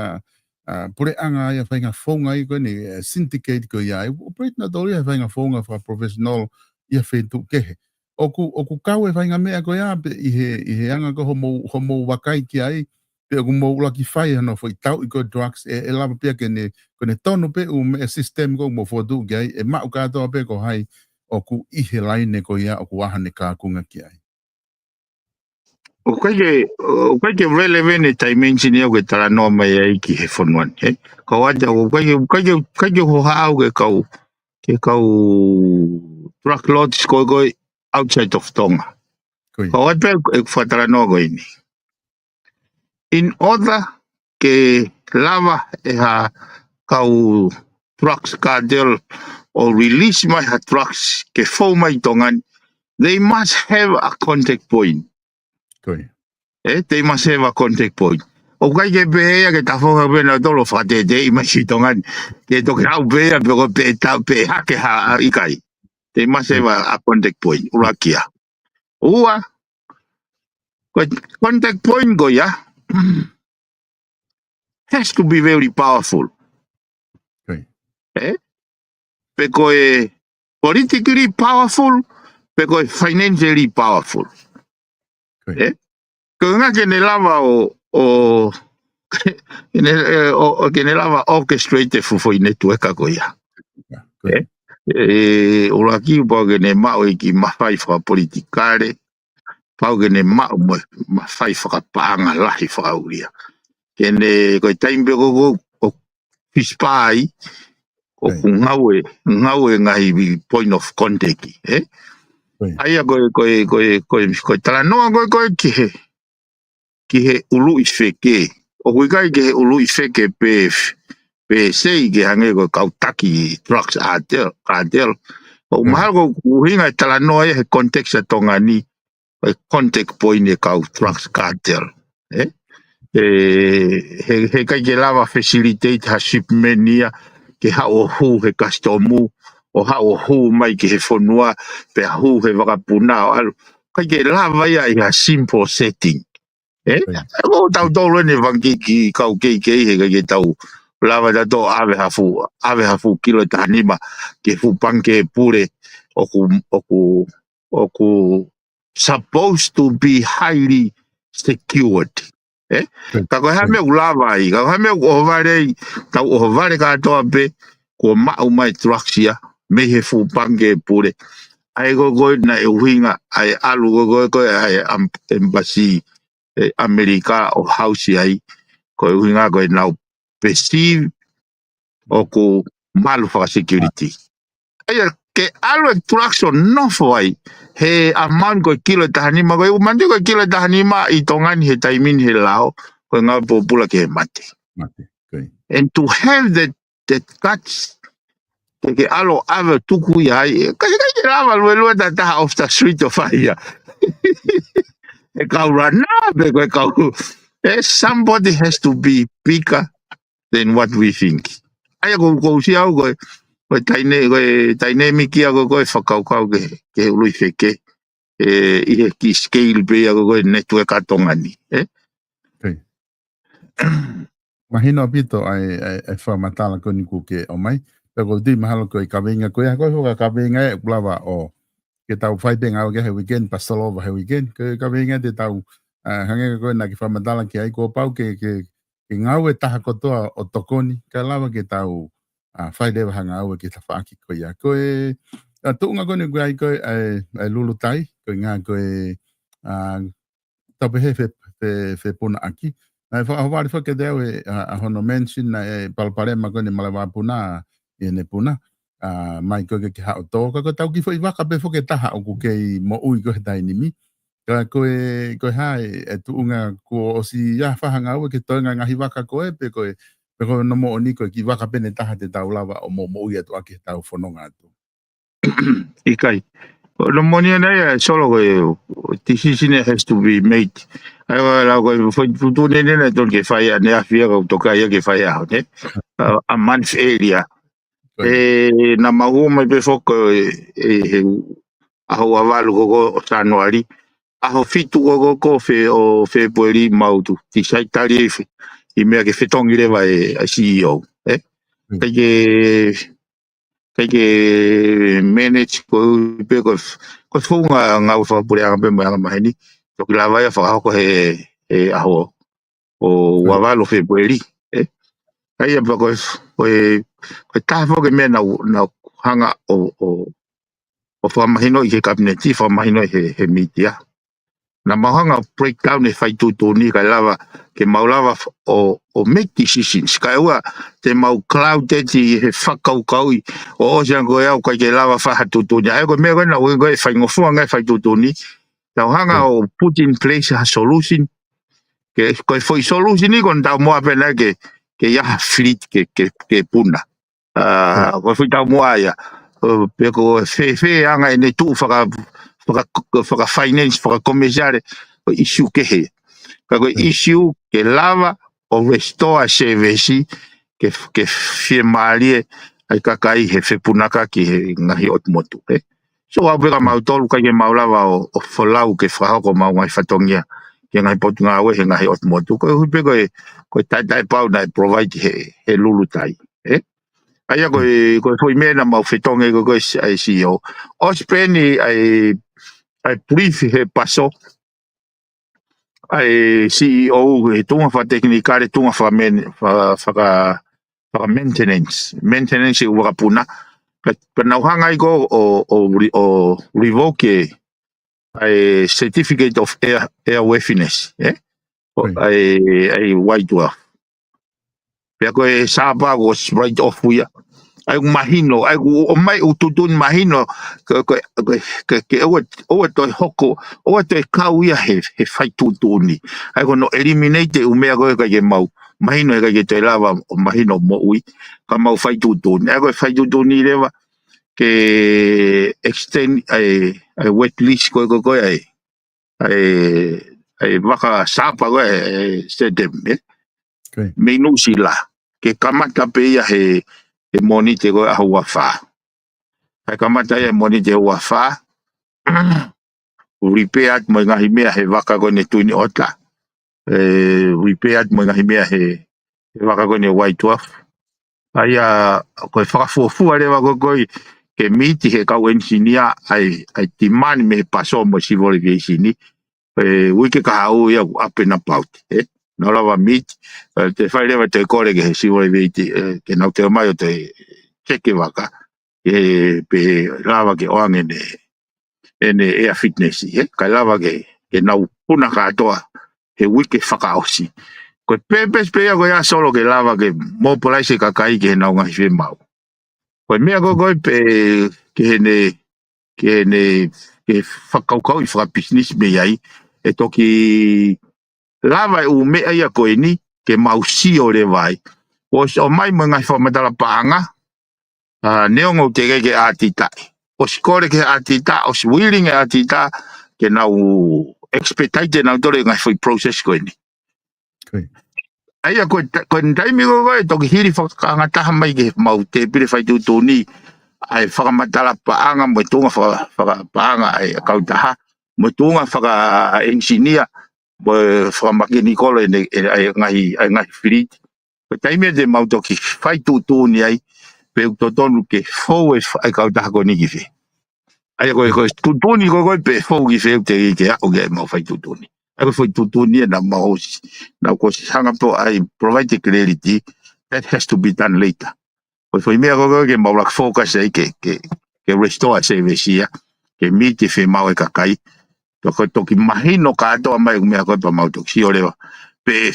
ʻa, puleʻanga ia, faʻahinga founga ia ko eni, ʻa e syndicate ko ia, ʻa e operate nautolu ia ʻa e faʻahinga founga fakaprofessional ia he feituʻu kehe. ʻOku, ʻoku kau e faʻahinga meʻa ko ia pē ʻi he, ʻi he anga ko ē hoʻomou, hoʻomou vakai ki ai, pe ʻoku mou ʻuluaki fai hano foʻi tauʻi ko e drugs, ʻe, ʻe lava pē ia ke ne, ko ʻene tonu pē ʻū meʻa system ko ē ʻoku mou fokotuʻu ki ai, ʻe maʻu kātoa pē ko hai ʻoku ʻi he laine ko ia ʻoku ʻi ai haʻane kaunga ki ai. ʻOku ʻikai ke, ʻoku ʻikai ke relevant e dimension ia ʻoku ke talanoa mai ai ki he fonua ni, ē? Ka ʻoku ʻikai ke, ʻoku ʻikai ke, ʻoku ʻikai ke hohaʻa au ki he kau, ki he kau drug lords ko ē ko ē outside of Tonga. Ko ia. Ka ʻoku ʻikai pē ʻeku fakatalanoa ko eni. In order ke lava ʻe ha kau drugs cartel ʻo release mai ha drugs ke fou mai Tonga ni, they must have a contact point. Ko ia. Eh, they must have a contact point. ʻOku ʻikai ke pehē ia ke tafoha pē nautolu ʻo fakateteʻi mai ki Tonga ni. Ke toki haʻu pē ia pe ko e pē tau pē hake ha ʻikai. They must have a, a contact point. ʻUluaki ia. Ua, ko e contact point ko ia has to be very powerful. Ko ia. Eh? Pe ko e politically powerful, pe ko e financially powerful. Ko ia. Eh? Ko e ʻuhinga ke ne lava ʻo, ʻo, ke ne, eh, ʻo, ʻo ke ne lava ʻo orchestrate e fuʻu foʻi network ko ia. Ko ia. Eh? Eh, ʻuluaki pau ke ne maʻu e kiʻi mafai fakapolitikale, pau ke ne maʻu mo e mafai fakapaʻanga lahi fakaʻulia. Ke ne, ko e taimi pē ko ē ʻoku, ʻoku fispā ai, ʻoku ngāue, ngāue ngaahi point of contact, eh? Ko ia. ʻA ia ko e, ko e, ko e, ko e, ko e talanoa ko ē ko ē ki he, ki he ʻuluʻi feke. ʻOku ʻikai ki he ʻuluʻi feke pē, pē sei ke hangē ko e kau taki drugs cartel, cartel. ʻOku mahalo ko e ʻuhinga e talanoa ia he context ʻa Tonga ni, e contact point e kau drugs cartel. Eh? E, he, heʻikai ke lava facilitate ha shipment ia, ke haʻu ʻo hū he kasitomu, ʻo haʻu ʻo hū mai ki he fonua, pea hū he vakapuna ʻo ʻalu. ʻIkai ke lava ia ʻi ha simple setting. Eh? Ko ia. ʻOku tau tolu eni fanga kiʻi kau keikei heʻikai ke tau lava tautolu ʻave ha fuʻu, ʻave ha fuʻu kilo ʻe taha nima ki he fuʻu pangikē pule ʻoku, ʻoku, ʻoku supposed to be highly secured. Eh? Ko ia. Ka ko e hā e meʻa ʻoku lava ai, ka ko e hā e meʻa ʻoku ʻohovale ai, tau ʻohovale kātoa pē, kuo maʻu mai e drugs ia, mei he fuʻu pangikē pule. ʻA ia ko ē ko ē naʻe ʻuhinga, ʻa e ʻalu ko ē ko ē, ʻa e am-, embassy, e ʻAmelika ʻo hausi ai, ko e ʻuhinga ko ʻenau perceive ʻoku malu fakasecurity. ʻA ia ke ʻalu e drugs ʻo nofo ai, he amount ko e kilo ʻe taha nima, ko e ʻū manatu ko e kilo ʻe taha nima ʻi Tonga ni he taimi ni he lao, ko e ngāue pōpula ki he mate. Mate, ko ia. And to have that, that guts, ke ke ʻalu ʻo ʻave ʻo tuku ia ai, ʻe, ʻikai, ʻikai ke lava luelue ta taha off the street ʻo fai ia. E kau rana, pe ko e kau, eh, somebody has to be bigger than what we think. ʻA ia ko, ko u sio au ko e, ko e dyna-, ko e dynamic ia ko ē ko ē fakakaukau ki he, ki he ʻuluʻi feke. E, ʻi he kiʻi scale pē ia ko ē ko ē network ʻa Tonga ni, eh? Mahino ʻaupito ʻa e, ʻa e, ʻa e fakamatala ko eni kuo ke ʻomai. Pea ʻoku ou tui mahalo ko e kaveinga ko ia, ko e fakakaveinga ē ʻoku lava ʻo ke tau fai pē ngāue ki ai he weekend, pea solova he weekend. Ko e kaveinga te tau, ʻa, hangē ko ē naʻa ke fakamatala ki ai, kuo pau ke, ke, ke ngāue taha kotoa ʻo tokoni, kae lava ke tau, ʻa, fai leva ha ngāue ki he tafaʻaki ko ia. Ko e, ʻa, tuʻunga ko eni ʻoku ʻi ai ko ē, ʻa e, ʻa e lulutai, ko e ʻuhinga ko e, ʻa, tau pehē fe-, fe-, fepunaʻaki. Naʻe fakaʻohovale foki kiate au e, ʻa, ʻa hono mention naʻe palopalema ko eni Malevāpuna ʻi heʻene puna. ʻA, mai ko ē ke, ke haʻu ʻo tō. Ka ko ʻetau kiʻi foʻi vaka pē foki ʻe taha ʻoku kei moʻui ko ē he taimi ni. Ka ko e, ko e hā e, e tuʻunga kuo ʻosi ʻi ai ha fanga ngāue ke toenga e ngaahi vaka ko ē pe ko e, pe ko hono moʻoni ko e kiʻi vaka pē ʻe taha te tau lava ʻo mo-, moʻui atu ʻaki heʻetau fononga atu. ʻIkai. Ko hono moʻoni ʻana ia, Solo, ko e decision has to be made. ʻA ia, ʻa e lau ko e foʻi tuʻutuʻuni ʻe taha ʻe tonu ke fai ʻaneafi ka ʻoku toki ʻai ia ke fai ʻaho ni. ʻA, a month earlier. Ko ia. E, naʻa mau ō mai pē foki, e, he ʻaho ua valu ko ē ko ē ʻo Sānuali. ʻAho fitu ko ē ko ē ko ē ʻo Fē-, ʻo Fēpueli mau toki decide tali e fe-, ʻi he meʻa ke fetongi leva e, e C E O. Eh? Mm. ʻIkai ke, ʻikai ke manage ko ē pē ko e f-, ko e founga ngāue fakapuleʻanga pē mo e anga maheni. Toki lava ia ʻo fakahoko he, he ʻaho ʻo ua valu Fēpueli, ē. ʻA ia pea ko e, ko e, ko e taha foki e meʻa naʻa, naʻa hanga ʻo, ʻo, ʻo fakamahinoʻi ki he kapineti, fakamahinoʻi he, he mītia. Naʻa mau hanga ʻo breakdown e fai tuʻutuʻuni kae lava, ke mau lava f-, ʻo, ʻo make decisions. Kae ʻoua te mau clouded ʻi he fakakaukauʻi, ʻo ʻosi ange ko e au ʻikai ke lava fai ha tuʻutuʻuni. ʻA ia ko e meʻa ko ē naʻa ʻoku ʻi ai e faingofua ngaahi fai tuʻutuʻuni. Tau hanga ʻo put in place ha solution. Ke, ko e foʻi solution ʻi ko ē naʻa tau moa pē naʻe ke, ke ʻi ai ha fleet ke, ke, ke puna. ʻA, ko e foʻi taumuʻa ia. ʻO, pe ko e fēfē ʻa e anga ʻene tuʻu faka-, faka-, faka-finance, fakakomesiale, ko e issue kehe. Ka ko e issue ke lava ʻo restore service ke, ke fiemālie ai kakai he fepunaka ki he ngaahi ʻotu motu, ē. So, ʻa pē ka mau tolu ʻikai ke mau lava ʻo, ʻo folau ke fakahoko mau ngaahi fatongia ki he ngaahi potungāue he ngaahi ʻotu motu. Ko e ʻuhi pē ko e, ko e taʻetaʻepau naʻe provide he, he Lulutai, ē. ʻA ia ko e, ko e foʻi meʻa naʻa mau fetongi ko e, ko e s-, ʻa e C E O. ʻOsi pē eni ʻa e, ʻa e brief he paso, ʻa e C E O he tuʻunga fakatekinikale, tuʻunga fakamen-, faka-, faka-, faka-maintenance. Maintenance ʻi he ʻū vakapuna. Pea, pea naʻa ku hanga ai ko ē ʻo, ʻo re-, ʻo revoke ʻa e certificate of air, airworthiness, ē? ʻO, ʻa e, ʻa e Y twelve. Pea ko e sāpā ko e write off ia. ʻA ia ʻoku mahino, ʻa ia ʻoku ʻomai ʻū tuʻutuʻuni mahino, ke, ke, ke, ke, ke ʻoua, ʻoua toe hoko, ʻoua toe kau ia he, he fai tuʻutuʻuni. ʻA ia ko hono eliminate e ʻū meʻa ko ē ʻikai ke mau mahino, ʻikai ke toe lava ʻo mahino moʻui, ka mau fai tuʻutuʻuni. ʻA ia ko e fai tuʻutuʻuni leva, ke extend ʻa e, ʻa e wet lease ko ē, ko ē, ko ē ʻa e, ʻa e, ʻa e vaka sāpā ko ē, ʻa e Saddam, ē? Mei Nuʻusila. Ke kamata pē ia he, he Mōnite ko ē ʻaho ua fā. ʻA ia kamata ia he Mōnite ʻaho ua fā. Repair atu mo e ngaahi meʻa he vaka ko eni Twin Otter. ʻE, repair atu mo e ngaahi meʻa he, he vaka ko eni Y twelve. ʻA ia, ko e fakafuofua leva ko ē ko ē ke meet he kau engineer ʻa e, ʻa e demand mei he paso mo e civil aviation. ʻE, uike kahaʻu ia ʻoku up and about, ē? Naʻa nau lava meet, ʻe, toe fai leva toe kole ki he civil aviation, ʻe, ke nau toe ō mai ʻo toe check e vaka. ʻE, pea lava ke ʻoange ʻene, ʻene air fitness, ē? Kae lava ke, ke nau puna kātoa he uike fakaʻosi. Ko e purpose pē ia ko ia Solo ke lava ke mobilize e kakai ki heʻenau ngaahi fiemaʻu. Ko e meʻa ko ē ko ē pē ke ne, ke ne, ke fakakaukauʻi fakapisinisi mei ai, ʻe toki lava e ʻū meʻa ia ko eni, ke mau sio leva ai. ʻOsi ʻomai mo e ngaahi fakamatala paʻanga, ʻa, neongo ʻoku teʻeki ke ʻātitaʻi. ʻOsi kole ke ʻātitaʻi, ʻosi willing e ʻātitaʻi, ke nau expedite ʻenau tole ngaahi foʻi process ko eni. ʻA ia ko e ta-, ko e taimi ko ē ko ē toki hili fakaangataha mai ke mau tēpile fai tuʻutuʻuni, ʻa e fakamatala paʻanga mo e tuʻunga faka-, fakapaʻanga ʻa e kautaha, mo e tuʻunga fakaenisinia, mo e fakamākini kolo ʻene, ʻene, ʻa e ngaahi, ʻa e ngaahi fleet. Ko e taimi ʻe te mau toki fai tuʻutuʻuni ai, pe ʻoku totonu ke fou e fa-, ʻa e kautaha ko eni ki fē. ʻA ia ko e, ko e tuʻutuʻuni ko ē ko ē pe fou ki fē ʻoku teʻeki ke aʻu ki ai ʻemau fai tuʻutuʻuni. ʻA ia ko e foʻi tuʻutuʻuni ia naʻa mau ʻosi, naʻa ku ʻosi hanga pē ʻo ʻai provide clarity, that has to be done later. Ko e foʻi meʻa ko ē ko ē ke mau laka focus ai ke, ke, ke restore service ia, ke meet e fiemaʻu e kakai. Pea ko e toki mahino kātoa mai ʻū meʻa ko ē pea mau toki sio leva. Pe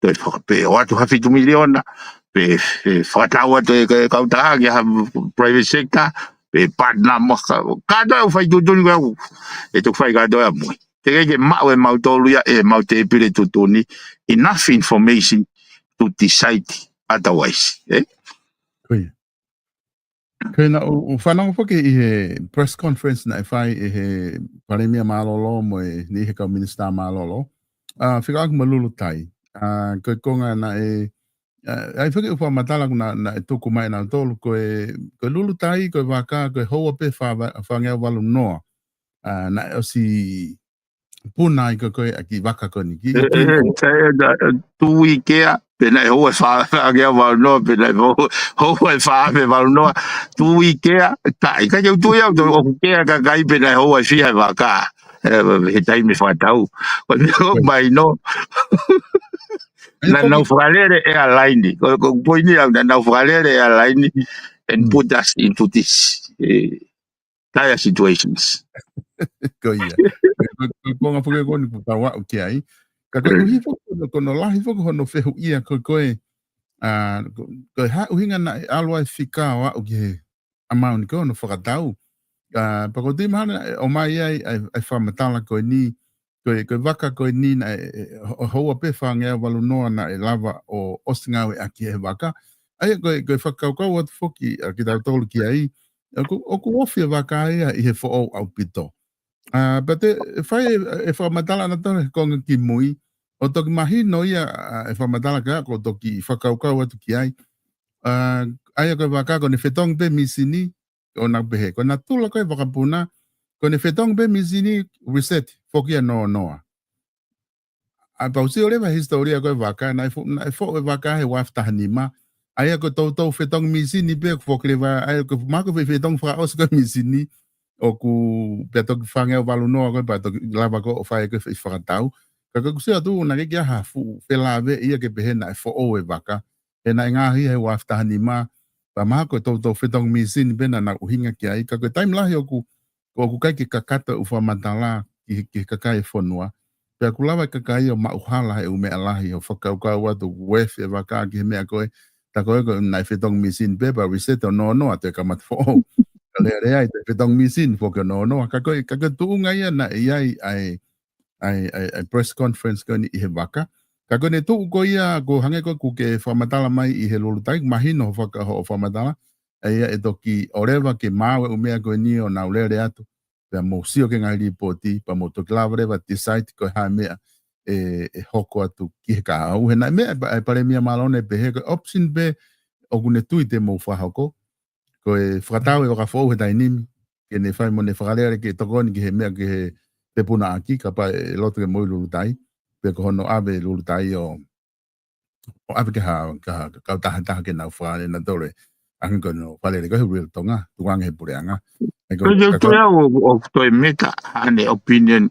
toe faka-, pe ʻoatu ha fitu miliona, pe, pe fakatau atu e, e kautaha ki ha private sector, pe partner mo ha, kātoa e ʻū fai tuʻutuʻuni ko ē ʻoku, ʻe toki fai kātoa ia mui. Teʻeki ke maʻu ʻe mautolu ia ʻemau tēpile tuʻutuʻuni, enough information to decide otherwise, ē? Ko ia. Ko ia naʻa ku, ku fanongo foki ʻi he press conference naʻe fai ʻe he Palēmia Mālōlō mo e niʻihi he kau minisitā mālōlō. ʻA, fekauʻaki mo Lulutai. ʻA, ko e konga naʻe, ʻa, ʻai foki ʻū fakamatala ʻoku na, naʻe tuku mai ʻe nautolu, ko e, ko e Lulutai, ko e vaka, ko e houa pē fā, fāngeau valu noa. ʻA, naʻe ʻosi puna ai ko ē ko ē ʻa e kiʻi vaka ko eni. Kiʻi, ʻE, kiʻi ʻe, ʻe, ʻe, ʻe, tū uike ia, pe naʻe houa ʻe fā, fāngeau valu noa, pe naʻe houa, houa ʻe fā afe valu noa, tū uike ia, taʻe, ʻikai ke u tui au, tō ʻoku kea kakai pe naʻe houa ʻe fiha e vaka, ʻe, he taimi fakatau. Ko e meʻa ʻoku mahino. Naʻa nau fakalele airline. Ko, ko e poini au, naʻa nau fakalele airline and put us into this, eh, dire situations. Ko ia. Ko, ko, ko ngā foki ko ni ku tau aʻu ki ai. Ka ko e ʻuhi foki ko hono, ko hono lahi foki hono fehuʻia ko, ko e, ah, ko, ko e hā ʻuhinga naʻe ʻalu ai fika ʻo aʻu ki he amount ko hono fakatau. Ah, pea ko e tui mahalo naʻe ʻomai ai, ai, ai fakamatala ko eni, ko e, ko e vaka ko eni naʻe, e, ho-, houa pē fāngeau valu noa naʻe lava ʻo, ʻosi ngāueʻaki he vaka. ʻA ia ko e, ko e fakakaukau atu foki, ah, kitautolu ki ai, ʻoku, ʻoku ofi e vaka ia ʻi he foʻou ʻaupito. Ah, pea te, fai e, e fakamatala naʻa tau he konga ki mui, ʻo toki mahino ia, ah, e fakamatala ka, ko e toki fakakaukau atu ki ai. Ah, ʻa ia ko e vaka ko ʻene fetongi pē misini, ʻo nau pehē. Ko e natula ko e vakapuna, ko ʻene fetongi pē misini, reset, foki ia noa noa. ʻA ia pea u sio leva he hisitōlia ko e vaka, naʻe fo-, naʻe foʻou e vaka he ua afe taha nima. ʻA ia ko e toutou fetongi misini pē, ʻoku foki leva, ʻa ia ko e mahalo ko e fetongi fakaʻosi ko e misini, ʻoku pea toki fāngeau valu noa ko e pea toki lava ko ē ʻo fai ko e fe-, fakatau. Ka ko ʻeku sio atu naʻe ʻikai ke ʻi ai ha fuʻu felāveʻi ia ke pehē naʻe foʻou e vaka. He naʻe ngaahi he ua afe taha nima, pea mahalo ko e toutou fetongi misini pē naʻa nau ʻuhinga ki ai. Ka ko e taimi lahi ʻoku, ʻoku ʻikai ke kakato e ʻū fakamatala ki, ki he kakai e fonua. Pea ʻoku lava e kakai ʻo maʻu hala he ʻū meʻa lahi ʻo fakakaukau atu ʻoku ofi e vaka ki he meʻa ko ē. Tā ko ē ko e naʻe fetongi misini pē, pea reset ʻo noa noa ʻo toe kamata foʻou. Ka lea lea ʻi he toe fetongi misini foki ʻo noa noa. Ka ko e, ka ko e tuʻunga ia naʻe ʻi ai ʻa e, ʻa e, ʻa e, ʻa e press conference ko eni ʻi he vaka. Ka ko ʻene tuʻu ko ia, ko e hangē ko ē ʻoku ke fakamatala mai ʻi he Lulutai, mahino hoʻo faka-, hoʻo fakamatala, ʻa ia ʻe toki ʻoua leva ke maau e ʻū meʻa ko eni ʻo nau lele atu, pea mou sio ki he ngaahi līpooti, pea mou toki lava leva decide ko e hā e meʻa ʻe, ʻe hoko atu ki he kahaʻu. He naʻe meʻa ʻa e Palēmia Malone ʻo pehē ko e option pē ʻoku ne tui te mou fakahoko, ko e fakatau e vaka foʻou he taimi ni, ke ne fai mo ʻene fakalele ke tokoni ki he meʻa ki he pepunaʻaki, kapau ʻe loto ke moʻui Lulutai, pe ko hono ʻave Lulutai ʻo, ʻo ʻave ki ha, ki ha kautaha taha ke nau fakalele nautolu e, ʻa ia ko hono fakalele ko e Real Tonga, tukuange he puleʻanga. ʻA ia ko, ʻoku ou tui au ʻoku, ʻoku toe meta haʻane opinion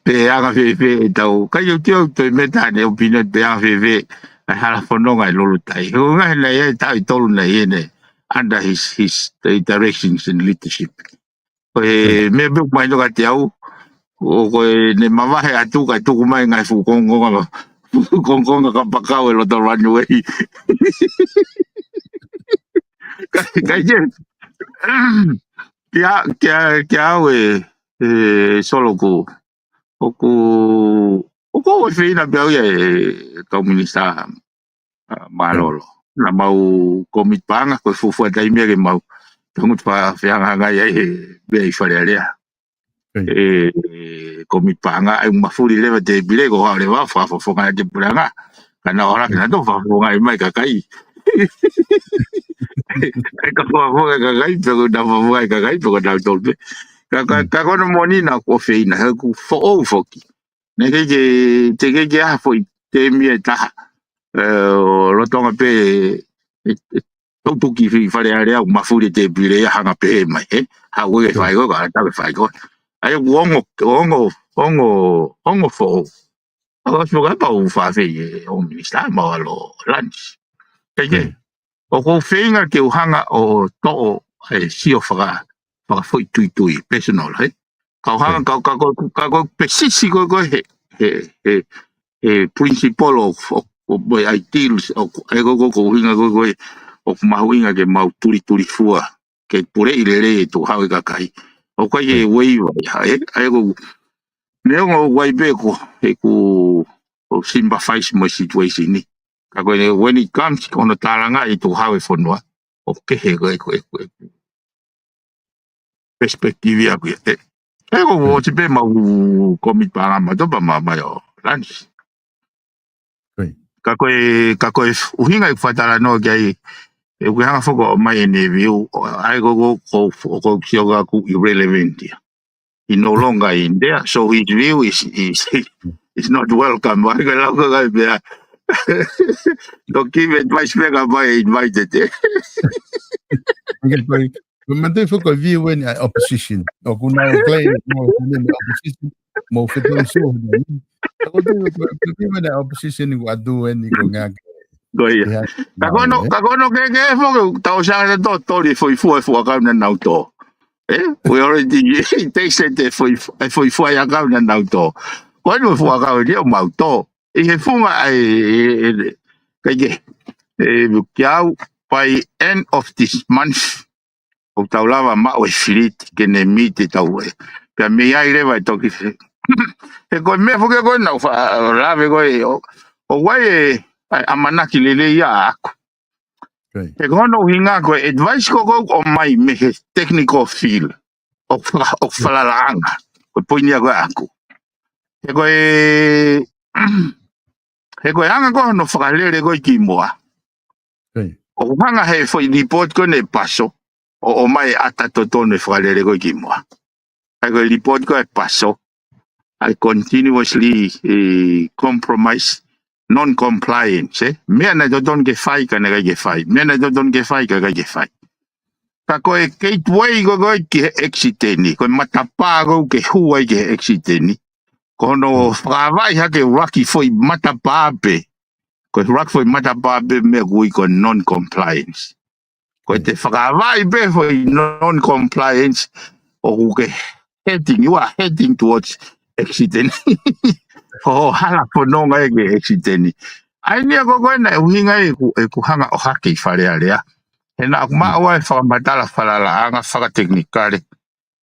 pe anga fēfē ʻetau, ʻikai ke u tui au toe meta haʻane opinion pe anga fēfē ʻa e hala fononga ʻi Lulutai. He ko e ngaahi naʻe ʻi ai e taʻu ʻe tolu naʻe ʻi ai ʻene under his, his directions and leadership. Ko e meʻa pē ʻoku mahino kiate au, ʻoku ʻi ai ʻene mavahe atu kae tuku mai ngaahi fuʻu kongokonga, fuʻu kongokonga kapakau ʻi loto runway. Ka, ka ʻikai ke, kia, kia, kia au ē, ē, Solo, ʻoku, ʻoku, ʻoku ou ʻofa ʻi he meʻa pē au ia ʻe kau minisitā, ā, mālōlō. Naʻa mau commit paʻanga, ko e fuofua taimi ia ke mau tangutu fa-, fehangahangai ai he meʻa ʻi Fale Alea. ʻE, ʻe commit paʻanga, ʻa ia mafuli leva tēpile, ko e haʻu leva ʻo fakafofongaʻi ʻa e puleʻanga. Ka naʻa ʻoua ke nau toe fakafofongaʻi mai e kakai. ʻE ka fakafofongaʻi e kakai, pe ko e nau fakafofongaʻi e kakai, pe ko e nau tolu pē. Ka, ka, ka ko hono moʻoni naʻa ku ʻofa ʻi he, he ʻoku foʻou foki. Naʻe ʻikai ke, teʻeki ke ʻi ai ha foʻi tēmia ʻe taha, ē, ʻo lolotonga pē, ē, ē, tau tuki ʻi Fale Alea ʻoku mafuli e tēpile ia hanga pē mai, ē? Haʻu koe ke fai koe, ka ʻatā ke fai koe. ʻA ia ʻoku ongo, ongo, ongo, ongo foʻou. ʻA ia ʻosi mo ka pau fafei e ʻo minisitā mau ʻalu ʻo lunch. Kae kehe, ʻoku ou feinga ke u hanga ʻo toʻo e sio faka-, fakafoʻituitui, personal, ē? Ka u hanga, ka, ka, ka, ka, ka pesisi ko, ko e he, he, he, he principle ʻo, ʻo, ʻo, mo e ideals ʻo, ʻa ia ko, ko, ko e ʻuhinga ko, ko e, ʻoku mahuʻinga ke mau tulitulifua, ke puleʻi lelei e tukuhau e kakai. ʻOku ʻikai ke waver ia, ē? ʻA ia ko, neongo ʻoku ʻi ai pē ko, ʻeku, ʻoku sympathize mo e situation ni. Ka ko e, when it comes ko hono tālangaʻi e tukuhau e fonua, ʻoku kehe ko e, ko e, ko e perspective ʻaʻaku ia. ʻE, ʻe, ʻoku ʻosi pē mau commit paʻanga mautolu pea mau mai ʻo lunch. Ka ko e, ka ko e ʻuhinga ʻeku fakatalanoa ki ai, ʻeku hanga foki ʻo ʻomai ʻene view, ʻa ia ko, ko, ko, ko, ko e sio kiate au ʻoku irrelevant ia. He no longer in there, so his view is, is, is not welcome. ʻA ia ko e lau ko e kai pea. Don't give advice pē kapau ʻe invited, ē. ʻIkai pē, ko e mate foki ko e view eni ʻa e opposition. ʻOku nau claim, mo, mo, mo opposition, mo fetongi sio, Ko tu ko tu mana opposition ko atu eni ko ngā. Ko ia. Ka kono ka kono ke ke fo ke tau sanga te to to li fo i fua e fua kau na nau to. E, we already taste e fo i fua e fua ia kau na nau to. Ko eni fua kau ni o mau to. I he funga ai e kai ke e kia au by end of this month. ʻOku tau lava maʻu e filiti ke ne miti tau e. Pea mei ai leva e toki fe. He ko e meʻa foki ko e nau fa lave ko e o o wai e ai ʻamanaki lelei ia aku. He ko hono ʻuhinga ko e advice ko ko o mai me he technical field o fa o falalaʻanga. Ko e poini ia ko e aku. He ko e he ko e anga ko hono fakalele ko e ki mua. ʻOku hanga he foʻi report ko ne paso o o mai ata totonu e fakalele ko e ki mua. Ai ko e report ko e paso. I continuously e compromise non-compliance e meʻa naʻe totonu ke fai ka naʻe ʻikai ke fai meʻa naʻe totonu ke fai ka ʻikai ke fai. Ka ko e gateway ko ko e ki he accident ko e matapā ko ke hū ai ki he accident. Ko hono fakavaʻi hake ʻuluaki foʻi matapā pē. Ko e ʻuluaki foʻi matapā pē meʻa ʻoku ui ko e non-compliance. Ko e te fakavaʻi pē foʻi non-compliance ʻoku ke heading, you are heading towards accident. Ko hoʻo hala fononga e ke accident. ʻAi nia ko ko e naʻe ʻuhinga e ku e ku hanga ʻo hake i Fale Alea. He naʻa ku maʻu ai fakamatala falalaʻanga fakatekinikale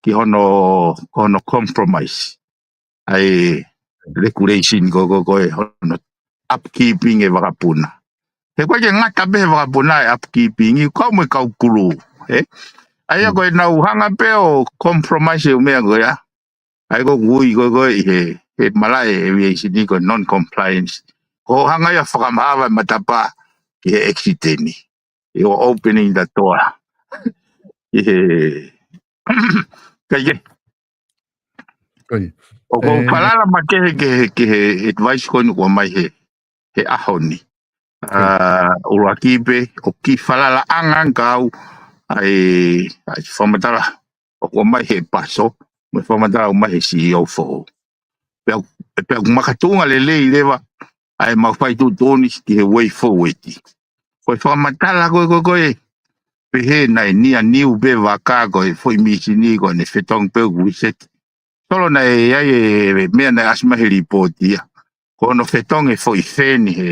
ki hono ko hono compromise. ʻAi regulation ko ko ko e hono upkeeping e vakapuna. He ko e ke ngata pē he vakapuna e upkeeping i kau mo e kau kulu. He ʻai ia ko e nau hanga pē ʻo compromise e meʻa ko ia. ʻAi ko kui ko ko i he he malaʻe e aviation ko non-compliance. Ko hanga ia fakamahava e matapā ki he accident. You're opening the door. ʻI he kai ke ʻOku ou falala makehe ke he ke he advice ko eni ʻoku ʻomai he he ʻaho ni. ʻUluaki pē ʻoku kiʻi falalaʻanga ange kau ʻai ʻai fakamatala ʻoku ʻomai he paso mo e fakamatala ʻoku ʻomai he CEO foʻou. Pea pea ʻoku makatuʻunga lelei leva ʻa e mau fai tuʻutuʻuni ki he way forward. Ko e fakamatala ko e ko e ko e pehē naʻe nia niu pē vaka ko e foʻi misini ko ʻene fetongi pē ʻoku reset. Solo naʻe ʻi ai e meʻa naʻe ʻasi mai he lipooti ia. Ko hono fetongi e foʻi feni he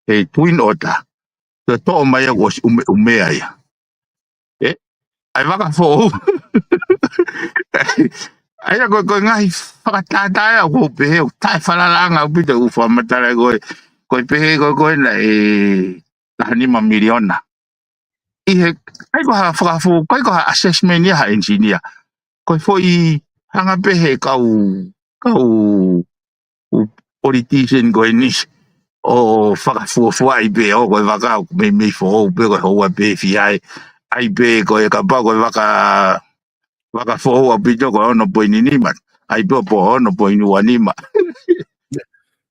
he Twin Otter. Toe toʻo mai ia kuo ʻosi ʻumeʻumea ia. E ʻai vaka foʻou. ʻAi ia ko e ko e ngaahi fakatātā ia ʻoku ou pehē ʻoku taʻe falalaʻanga ʻaupito ʻoku fakamatala ko e ko e pehē ko e ko e naʻe taha nima miliona. ʻI he ʻikai ko ha fakafu ʻikai ko ha assessment ia ha engineer. Ko e foʻi hanga pē he kau kau ʻū politician ko eni ʻo fakafuafuaʻi pē ʻo ko e vaka ʻoku meimei foʻou pē ko e houa pē fia ai. ʻAi pē ko e kapau ko e vaka vaka foʻou ʻaupito ko e ono poini nima. ʻAi pē ʻo po ono poini ua nima.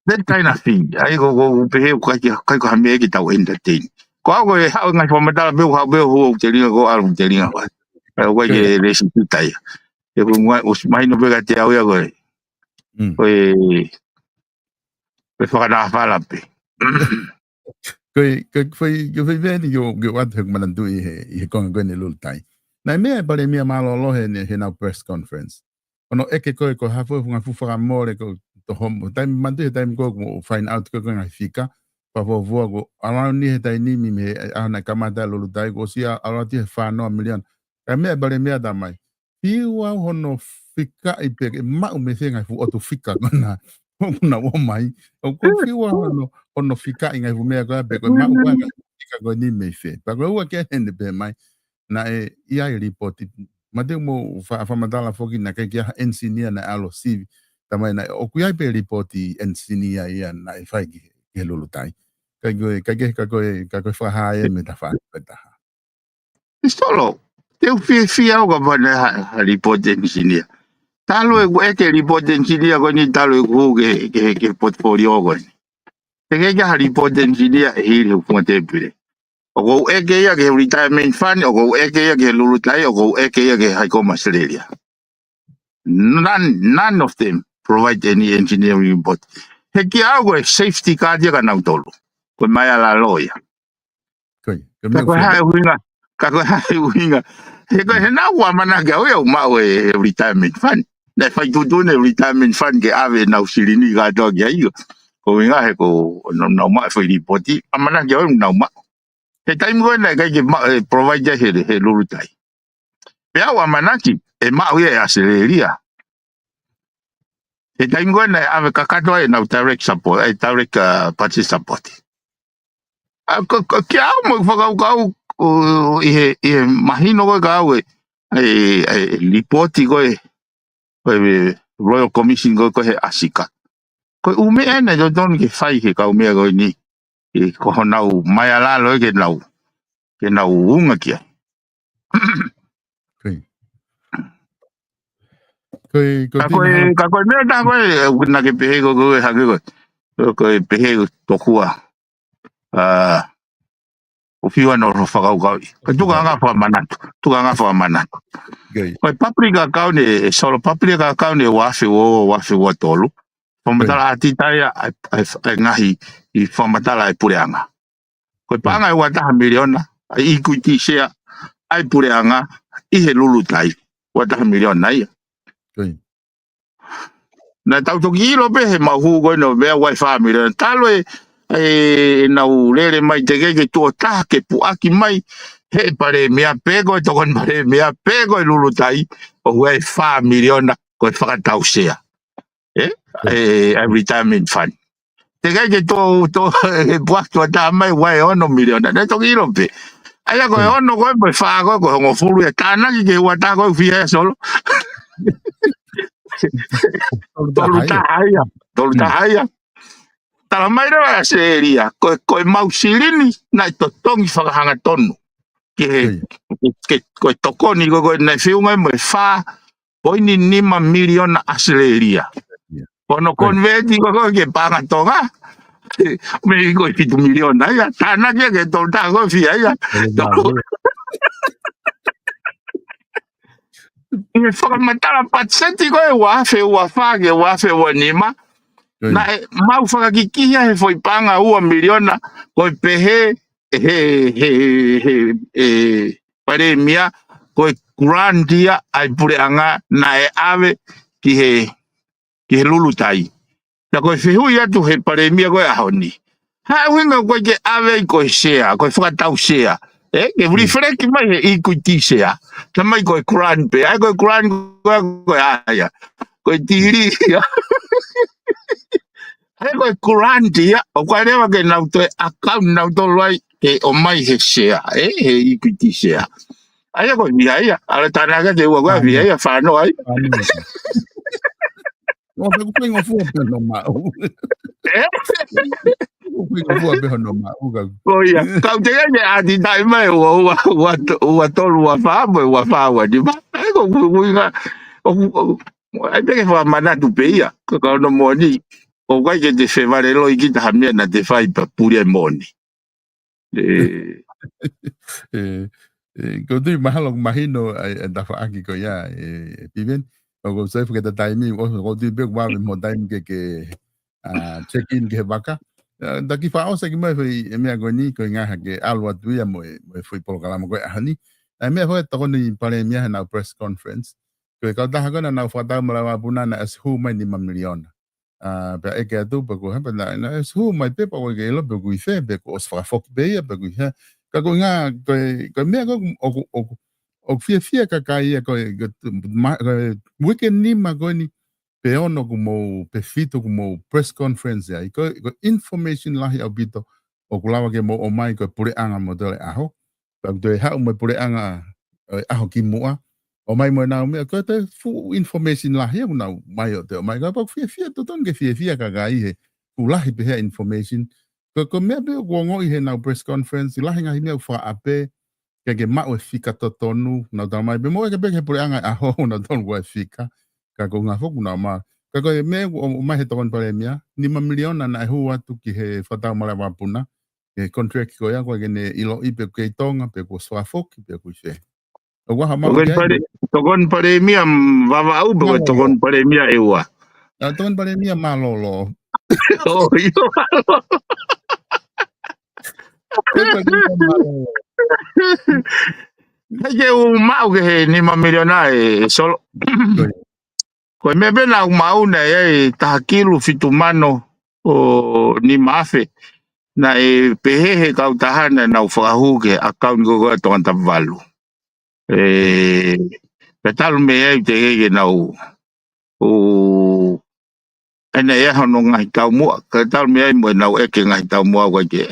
That kind of thing. ʻAi ko ko pehē ʻoku ʻikai ke ʻikai ko ha meʻa ke tau entertain. Ko au ko e haʻu e ngaahi fakamatala pē ʻoku haʻu pē ʻo hū ʻoku telinga ko ʻalu ʻoku telinga ko ʻalu. ʻAi ʻoku ʻikai ke lesi pita ia. He ko e ngaahi ʻosi mahino pē kiate au ia ko e ko e ko e fakanāfala pē. Ko e ko e fai ko e fai pē eni ko e ko e ʻoatu he ʻoku manatuʻi he ʻi he konga ko eni Lulutai. Naʻe meʻa e palēmia mālōlō he he nau press conference. ʻO ne ʻeke ko e ko e hā fua e funga fuʻu fakamole ko e toho mo taimi manatuʻi he taimi ko ē ʻoku find out ko e ko e ngaahi fika. Fakafuofua ko e ʻalu atu ni he taimi ni mei he ʻaho naʻe kamata e Lulutai kuo ʻosi ʻalu atu he fā noa miliona. Ka e meʻa e palēmia ʻa mai. Fiu au hono fikaʻi pē ke maʻu mei fē ngaahi fuʻu ʻotu fika ko ena ʻoku na ʻomai. ʻOku ou fiu au hono hono fikaʻi ngaahi fuʻu meʻa ko ē pē ko e maʻu ko ē ngaahi fika ko eni mei fē. Pea ko e ua ke ʻene pehē mai naʻe ʻi ai e lipooti. Mate mo fa fakamatala foki naʻe ʻikai ke ʻi ai ha engineer naʻe ʻalu ʻo sivi. Talamai naʻe ʻoku ʻi ai pē lipooti engineer ia naʻe fai ki he Lulutai. Kai ko e kai ke ka ko e ka ko e fakahā ia mei he tafaʻaki ko e taha. Solo, te u fiefia au kapau naʻe ha ha lipooti engineer. Talu ʻeku ʻeke lipooti engineer ko eni talu ʻeku hū ke ke ke portfolio ko eni. Te ke ke ha lipooti engineer ʻe hili he funga tēpile. ʻOku ou ʻeke ia ki he retirement fund, ʻoku ou ʻeke ia ki he Lulutai, ʻoku ou ʻeke ia ki he High Comm Australia. None, none of them provide any engineering report. He kiate au ko e safety card ia kia nautolu. Ko e maialalo ia. Ka ko e hā e ʻuhinga, ka ko e hā e ʻuhinga. He ko e, he naʻa ku ʻamanaki au ia ʻoku maʻu e, e retirement fund. Naʻe fai tuʻutuʻuni e retirement fund ke ʻave ʻenau silini kātoa ki ai. Ko e ʻuhinga he ko, nau, nau maʻu e foʻi lipoti, ʻamanaki au ia ʻoku nau maʻu. He taimi ko ē naʻe ʻikai ke maʻu, e, provide he, he Lulutai. Pea u ʻamanaki, ʻe maʻu ia ʻe ʻAositelēlia. He taimi ko ē naʻe ʻave kakato ai ʻenau direct support, e direct, uh, budget support. ʻA, ko, ko, kiate au mo e fakakaukau, ʻo, ʻi he, ʻi he mahino ko ē kiate au e, e, e, e lipoti ko ē, ko e Royal Commission ko ē, ko ē he ʻAsika. Ko e ʻū meʻa ena ʻe totonu ke fai he kau meʻa ko eni, ʻe ko honau maialalo ē ke nau, ke nau unga ki ai. Ko e, ko e, ko e Ka ko e, tīmahalo. Ka ko e meʻa tā ko ē, ʻoku na ke pehē ko, ko e hake ko, ko e pehē tokua. ʻA, ʻoku fiu ʻa hono fakakaukauʻi. Ka tuku ʻa e ngaahi fakamanatu, tuku ʻa e ngaahi fakamanatu. Ko e public account ē, e Solo public account ē ua afe ua, ua afe ua tolu. Fakamatala ʻa tita ia, ʻa e, ʻa e, ʻa e ngaahi, ʻi fakamatala ʻa e puleʻanga. Ko e paʻanga ʻe ua taha miliona, ʻa e equity share, ʻa e puleʻanga, ʻi he Lulutai, ua taha miliona ia. Naʻa tau toki ʻilo pē he mau hū ko ē ʻo meʻa ua e fā miliona. Talu e, e, ʻenau lele mai teʻeki ke tuʻo taha ke puʻaki mai, he palēmia pe ko e tokoni palēmia pe ko e Lulutai, ʻo ua e fā miliona, ko e fakatau sea. ʻE, e, e retirement fund. Teʻeki ke tō, tō, e puʻaki tuʻo taha mai, ua e ono miliona. Naʻa toki ʻilo pē. ʻA ia ko e ono ko ē, mo e fā ko ē, ko e hongofulu ia. Tānaki ki he ua taha ko ē ʻoku fiha ia Solo. Tolu taha ia. Tolu taha ia. Tala mai leva ʻe ʻAositelēlia. Ko e, ko e mau silini, naʻe totongi fakahangatonu. Ki he, ke, ke, ko e tokoni, ko e, ko e naʻe feʻunga mo e fā poini nima miliona ʻAositelēlia. Ko hono convert ko ē ke paʻanga Tonga. Mei ko e fitu miliona ia. Tānaki ia ki he tolu taha ko ē ʻoku fiha ia. ʻI he fakamatala patiseti ko ē ua afe ua fā ki he ua afe ua nima. Naʻe mau fakakikihi ia he foʻi paʻanga ua miliona. Ko e pehē, he, he, he, e, palēmia, ko e grant ia ʻa e puleʻanga naʻe ʻave ki he, ki he Lulutai. Naʻa ko e fehuʻi atu he palēmia ko e ʻaho ni. Hā e ʻuhinga ʻoku ʻikai ke ʻave ai ko e sea, ko e fakatau sea. ʻE, ke reflect mai he equity sea. Tamai ko e grant pē, ʻa ia ko e grant ko e, ko e ʻa ia. Ko e tili ia. ʻA ia ko e grant ia, ʻoku ʻikai leva ke nau toe account nautolu ai, ke ʻomai he sea, ʻe, he equity sea. ʻA ia ko e fiha ia, ʻa ia tānaki ki he ua ko ē ʻoku fiha ia, fānau ai. ʻO, ʻoku faingofua pē hono maʻu. ʻE? ʻOku faingofua pē hono maʻu, ka. Ko ia, kau te ia ne ʻati taʻi mai, ua, ua, ua to-, ua tolu, ua fā, mo e ua fā, ua nima. ʻA ia ko e ʻuhinga, ʻoku, ʻoku, ʻai pē ke fakamanatu pē ia, ka ka ono moʻoni, ʻoku ʻikai ke te fevaleloi kita ha meʻa naʻa te fai pea puli ai moʻoni. ʻE, ʻe, ʻe, ʻoku ou tui mahalo ʻoku mahino ʻa e, ʻa e tafaʻaki ko ia, ʻe, ʻe Piven. ʻOku ou saifu ke ta taimi, ʻo, ʻoku ou tui pē ʻoku vave mo taimi ke, ke, ʻa, check in ki he vaka. ʻA, ta kiʻi fakaʻosi ki mai foʻi, e meʻa ko eni, ko e ngaahi ke ʻalu atu ia mo e, mo e foʻi polokalama ko e ʻaho ni. ʻA e meʻa foʻi tokoni palēmia he ʻenau press conference. Ko e kautaha ko ē naʻa nau fakatau mo e Lāuʻi Vapuna naʻe ʻosi hū mai nima miliona. ʻA, pea ʻeke atu, pea ko e hā, pea naʻe, naʻe ʻosi hū mai pē, pea ʻoku ʻikai ke ʻilo pe ʻoku ʻi fē, pe kuo ʻosi fakafoki pē ia, pe ʻoku ʻi hē. Ka ko e ʻuhinga, ko e, ko e, ko e meʻa ko ē ʻoku, ʻoku, ʻoku fiefia kakai ia, ko e, ko e, ma-, ko e uike nima ko eni, pe ono kuo mou, pe fitu kuo mou press conference ai, ko e, ko e information lahi ʻaupito, ʻoku lava ke mou ʻomai ko e puleʻanga mo tole ʻaho. Pea ʻoku toe haʻu mo e puleʻanga ʻo e ʻaho kimuʻa. ʻOmai mo ʻenau meʻa, ko e toe full information lahi ʻoku nau ʻomai ʻo toe ʻomai. Ka ʻoku fiefia, totonu ke fiefia kakai he fuʻu lahi pehē ʻa e information. Ko, ko e meʻa pē ʻoku ongoʻi he ʻenau press conference, lahi ngaahi meʻa ʻoku fakaʻapē, ke ke maʻu e fika totonu, nau tala mai pē mo e ke pē ke he puleʻanga ʻaho, nau tonu ko e fika. Ka ko e ʻuhinga foki naʻa ma. Ka ko e meʻa ʻoku ʻo-, ʻomai he tokoni palēmia, nima miliona naʻe hū atu ki he fakatau mo e Lāuʻi Vapuna, he contract ko ia, ko e ke ne ʻiloʻi pe ʻoku kei Tonga, pe kuo ʻosi fakafoki, pe ʻoku ʻi fē. ʻOku ʻi ai ha maʻu Tokoni ki ai? Pale-, tokoni palēmia, mm, Vavaʻu, pe ko e Mālōlō. Tokoni palēmia ʻEua. ʻA, tokoni palēmia Mālōlō. ʻO, ʻio. Ko e taimi ko ē, mālō. Hei ke u maʻu ki he nima miliona ē, Solo. Ko ia. Ko e meʻa pē naʻa ku maʻu naʻe ʻi ai e taha kilu fitu mano ʻo nima afe. Naʻe pehē he kautaha naʻa nau fakahū ki he ʻakauni ko ē ʻa Tongatapu valu. ʻE, pea talu mei ai te ke ke nau, ʻo, ʻene ʻi ai hono ngaahi taumuʻa, ka talu mei ai mo ʻenau ʻeke ngaahi taumuʻa ʻoku ʻikai ke.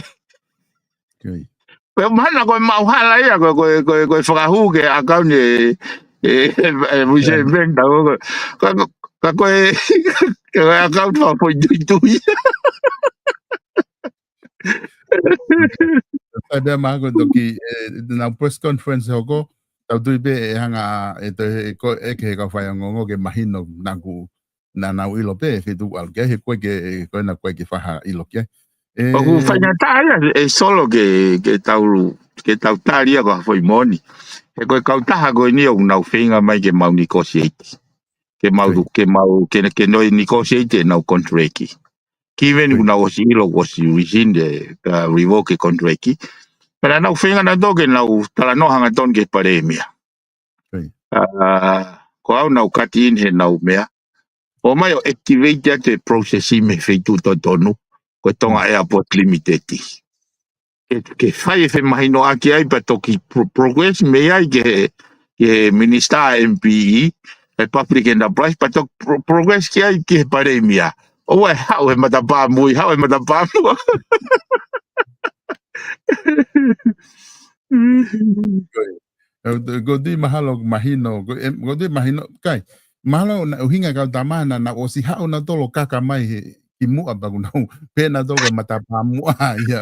Ko ia. Pea mahalo ko e maʻu hala ia, ko e, ko e, ko e, ko e fakahū ki he ʻakauni ʻe, ʻe, ʻe, ʻe, Reserve Bank, ka ko e, ka ko e, ka ko e ʻakauni fakafoʻituitui. Sai pē mahalo ko e toki, ʻe, naʻa nau press conference hoko, tau tui pē ʻe hanga ʻe toe, ʻe ko, ʻeke he kau faiongoongo ke mahino naʻa ku, naʻa nau ʻilo pē, ke tuku ʻalu ki ai, he ko e ke, ko e naʻa ko e ke faʻa ʻilo ki ai. ʻE, ʻoku faingataʻa ia, ʻe Solo, ke, ke tau, ke tau tali ia ko ha foʻi moʻoni. He ko e kautaha ko eni ʻoku nau feinga mai ke mau negotiate. Ke mau, Ko ia. ke mau, ke, ke nau negotiate ʻenau contract. Given Ko ia. ʻoku nau ʻosi ʻilo, ʻosi rescind ʻe, uh, revoke e contract. Pea naʻa nau feinga nautolu ke nau talanoa hangatonu ki he palēmia. Ko ia. Uh, ko au naʻa ku cut in heʻenau meʻa. ʻOmai ʻo activate atu e process mei he feituʻu totonu. Ko e Tonga Mm. Airport Limited. Ke, ke fai e femahinoʻaki ai pea toki pro-, progress mei ai ki he, ki he minisitā M P E, e public enterprise, pea toki pro-, progress ki ai ki he palēmia. ʻOua ʻe haʻu he matapā mui, haʻu he matapā mua. Ko ia. Ē, ko e tui mahalo mahino, ko e, ko e tui mahino, kai. Mahalo naʻe ʻuhinga kau tamana, naʻa nau ʻosi haʻu nautolu kaka mai he, kimuʻa pea kuo nau, pehē nautolu ko e matapā muʻa ia.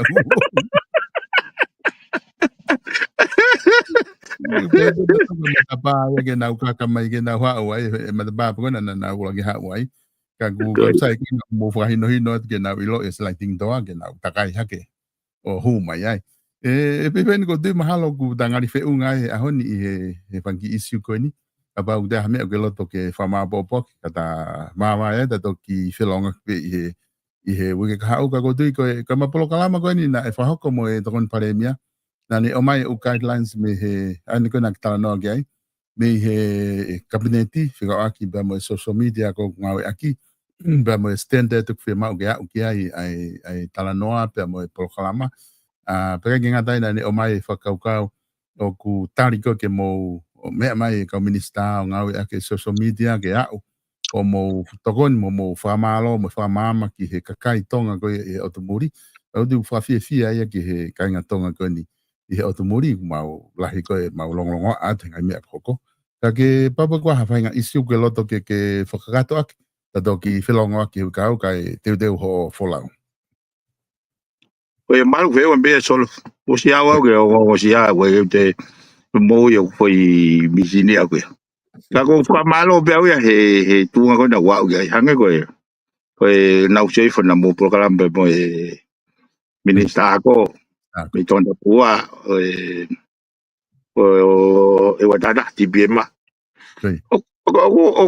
Pehē nautolu ko e matapā ia ke nau kaka mai ke nau haʻu ai, e matapā pē ko ena naʻa nau ʻuluaki haʻu ai. Ka ʻoku Ko ia. sai ke nau mou fakahinohino atu ke nau ʻilo e sliding door ke nau takai hake ʻo hū mai ai. ʻE, ʻe Piveni, ko e tui mahalo ʻoku ta ngali feʻunga ai he ʻaho ni ʻi he, he fanga kiʻi issue ko eni. Kapau ʻoku ʻi ai ha meʻa ʻoku ke loto ke fakamāopoopo ki ai, ka ta māvae ai, ta toki felōngoaki pē ʻi he, ʻi he uike kahaʻu, ka ko e tui ko e, ko ʻema polokalama ko eni naʻe fakahoko mo e Tokoni Palēmia. Naʻa ne ʻomai e ʻū guidelines mei he, ʻa eni ko ē naʻa ke talanoa ki ai. Mei he kapineti, fekauʻaki pea mo e social media ko ē ʻoku ngāueʻaki, pea mo e standard ʻoku fiemaʻu ke aʻu ki ai ʻa e, ʻa e talanoa, pea mo e polokalama. ʻA, pea ʻikai ke ngata ai naʻa ne ʻomai e fakakaukau ʻoku tali ko ē ke mou, ʻo meʻa mai e kau minisitā ʻo ngāueʻaki e social media ke aʻu ʻo mou tokoni mo mou fakamālō mo fakamaama ki he kakai Tonga ko ē ʻi he ʻotu muli. ʻOku ou fakafiefia ia ki he kāinga Tonga ko eni ʻi he ʻotu muli, mau lahi ko ē mau longolongoaʻa atu he ngaahi meʻa ʻoku hoko. Ka ke papa ko ha faʻahinga issue ʻoku ke loto ke, ke fakakakato ʻaki, ta toki felōngoaki he uike kahaʻu kae teuteu hoʻo folau. Ko ia, mālō feʻunga pē Solo. ʻOsi au au ke o, ʻosi au au ke te mou ia ko e foʻi mīsini ʻaʻaku ia. Ka ʻoku ou fakamālō pē au ia he, he tuʻunga ko ena ʻoku ou aʻu ki ai, hangē ko e, ko e nau sio ifo naʻa mou polokalama pē mo e minisitā ako, ʻa, mei Tongatapu, ʻo e, ʻo e, ʻo e ʻUatata, T P M. Ko ia. ʻO, ʻo, ʻo, ʻo,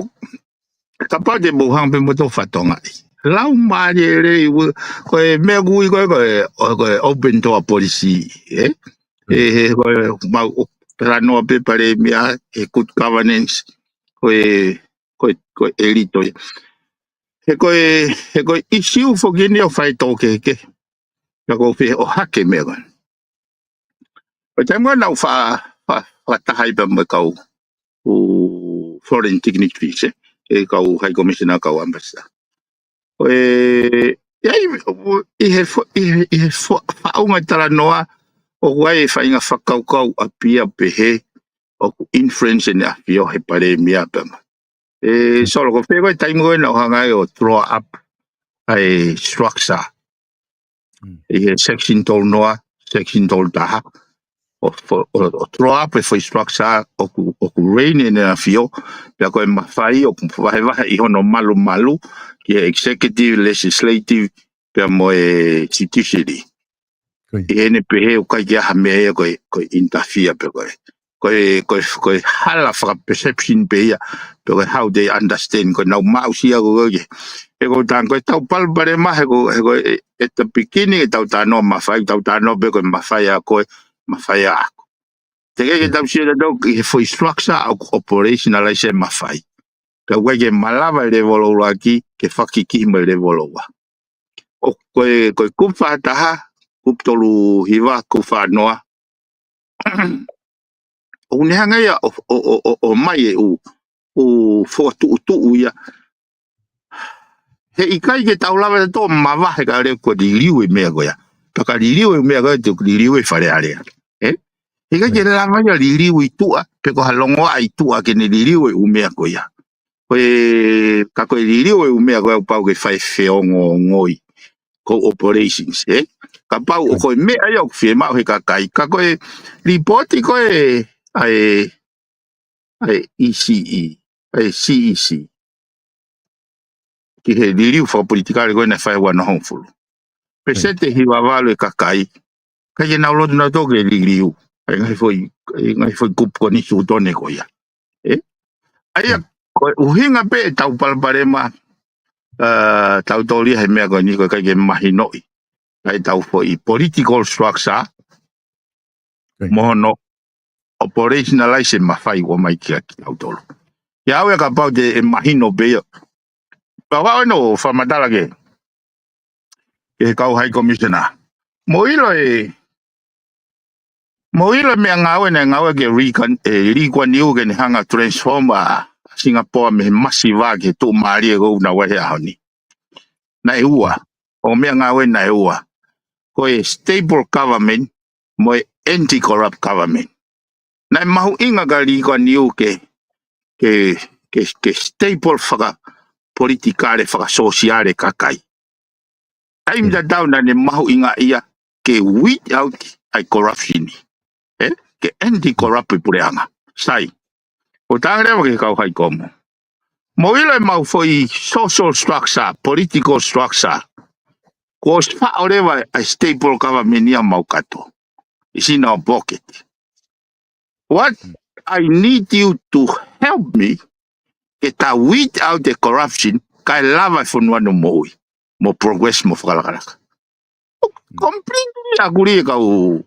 kapau te mou hanga pē mo tō fatonga ai. Lau mālie lelei, ʻo, ko e meʻa ʻoku ui ko e, ko e, ʻo, ko e open door policy, ē? Ko ia. ʻE, he, ko e, mau, ʻo, talanoa pē palēmia, e good governance, ko e, ko e, ko e ʻelito ia. He ko e, he ko e issue foki eni ʻoku fai tō kehekehe. Ka ʻoku ou fie ʻohake meʻa ko ē. Ko e taimi ko ē naʻa ku fa-, fa-, fakataha ai pea mo e kau, ʻū foreign dignitaries, ē, e kau high commissioner, kau ambassador. Ko e, ʻi ai, ʻi he fo-, ʻi he, ʻi he fo-, faʻunga talanoa, ʻoku ʻi ai e faʻahinga fakakaukau ʻapi ia pehē, ʻoku influence ʻEne ʻAfio he palēmia pea mo. ʻE, Solo, ko fē ko e taimi ko ē naʻa ku hanga ai ʻo draw up ʻa e structure. Mm. ʻI he section tolu noa, section tolu taha. ʻO fo-, ʻo, ʻo draw up e foʻi structure ʻoku, ʻoku rein ʻEne ʻAfio, pea ko e mafai ʻoku vahevahe ʻi hono malumalu, ki he executive, legislative, pea mo e judiciary. Ko ia. ʻI heʻene pehē ʻoku ʻikai ke ʻi ai ha meʻa ia ko e, ko e interfere pe ko e. Ko e, ko e, ko e hala faka-perception pē ia, pe ko e how they understand, ko ʻenau maʻu sia ko ē, ko e, He ko e tangata ko e tau palopalema, he ko, he ko e, at the beginning, ʻetau talanoa mafai, tau talanoa pē ko e mafai ʻa koe, mafai ʻaʻaku. Teʻeki ke tau sio tautolu ki he foʻi structure ʻoku operationalize e mafai. Ka ʻoku ʻikai ke malava e lēvolo ʻuluaki ke fakakikihi mo e lēvolo ua. ʻO ko e, ko e kupu fā taha, kupu tolu hiva, kupu fā noa. ʻOku ne hanga ia ʻo, ʻo, ʻo, ʻo, ʻo mai e ʻū, ʻū fokotuʻutuʻu ia. He ʻikai ke tau lava tautolu ʻo mavahe ka leva ʻo liliu e meʻa ko ia. Pea ka liliu e meʻa ko ia, te u liliu e Fale Alea. Ē? He ʻikai ke lava ia ʻo liliu ʻi tuʻa, pe ko ha longoaʻa ʻi tuʻa ke ne liliu e ʻū meʻa ko ia. Ko e, ka ko e liliu e ʻū meʻa ko ia ʻoku pau ke fai feongoongoi. Ko e operations, ē? Kapau ʻoku ko e meʻa ia ʻoku fiemaʻu he kakai. Ka ko e lipooti ko ē ʻa e, ʻa e E C E, ʻa e C E C. Ki he liliu fakapolitikale ko ē naʻe fai ʻi he ua noa hongofulu. Peseti ʻe hiva valu e kakai. ʻIkai ke nau loto nautolu ke liliu. ʻA e ngaahi foʻi, ʻa e ngaahi foʻi kupu ko eni Sutone ko ia. Ē? ʻA ia, ko e ʻuhinga pē ʻetau palopalema, ʻa, tautolu ia he meʻa ko eni ko e ʻikai ke mahinoʻi. ʻA ʻetau foʻi political structure, mo hono operationalize e mafai ʻoku ʻomai kia kitautolu. Ia au ia kapau te u mahino pē ia. Pea ʻoua ʻe ʻo fakamatala ke, ke he kau High Commissioner. Mou ʻilo e, mou ʻilo e meʻangāue naʻe ngāue ki ai Lee Kuan, ē, Lee Kuan Yew ke ne hanga ʻo transform ʻa Singapore mei he masiva ki he tuʻumālie ko ē ʻoku nau ʻi ai he ʻaho ni. Naʻe ua. ʻO meʻangāue naʻe ua. Ko e stable government, mo e anti-corrupt government. Naʻe mahuʻinga kia Lee Kuan Yew ke, ke, ke, ke stable fakapolitikale, fakasōsiale kakai. Taimi tatau naʻa ne mahuʻinga ia ke weed out ʻa e corruption. Ē? Ke anti-corrupt e puleʻanga. Sai. ʻO tala leva ki he kau High Commo. Mou ʻilo e mau foʻi social structure, political structure. Kuo ʻosi faʻo leva ʻa e stable government ia mau kato. It's in our pocket. What I need you to help me ke ta weed out the corruption, kae lava e fonua ʻo moʻui, mo progress mo fakalakalaka. Completely agree e kau,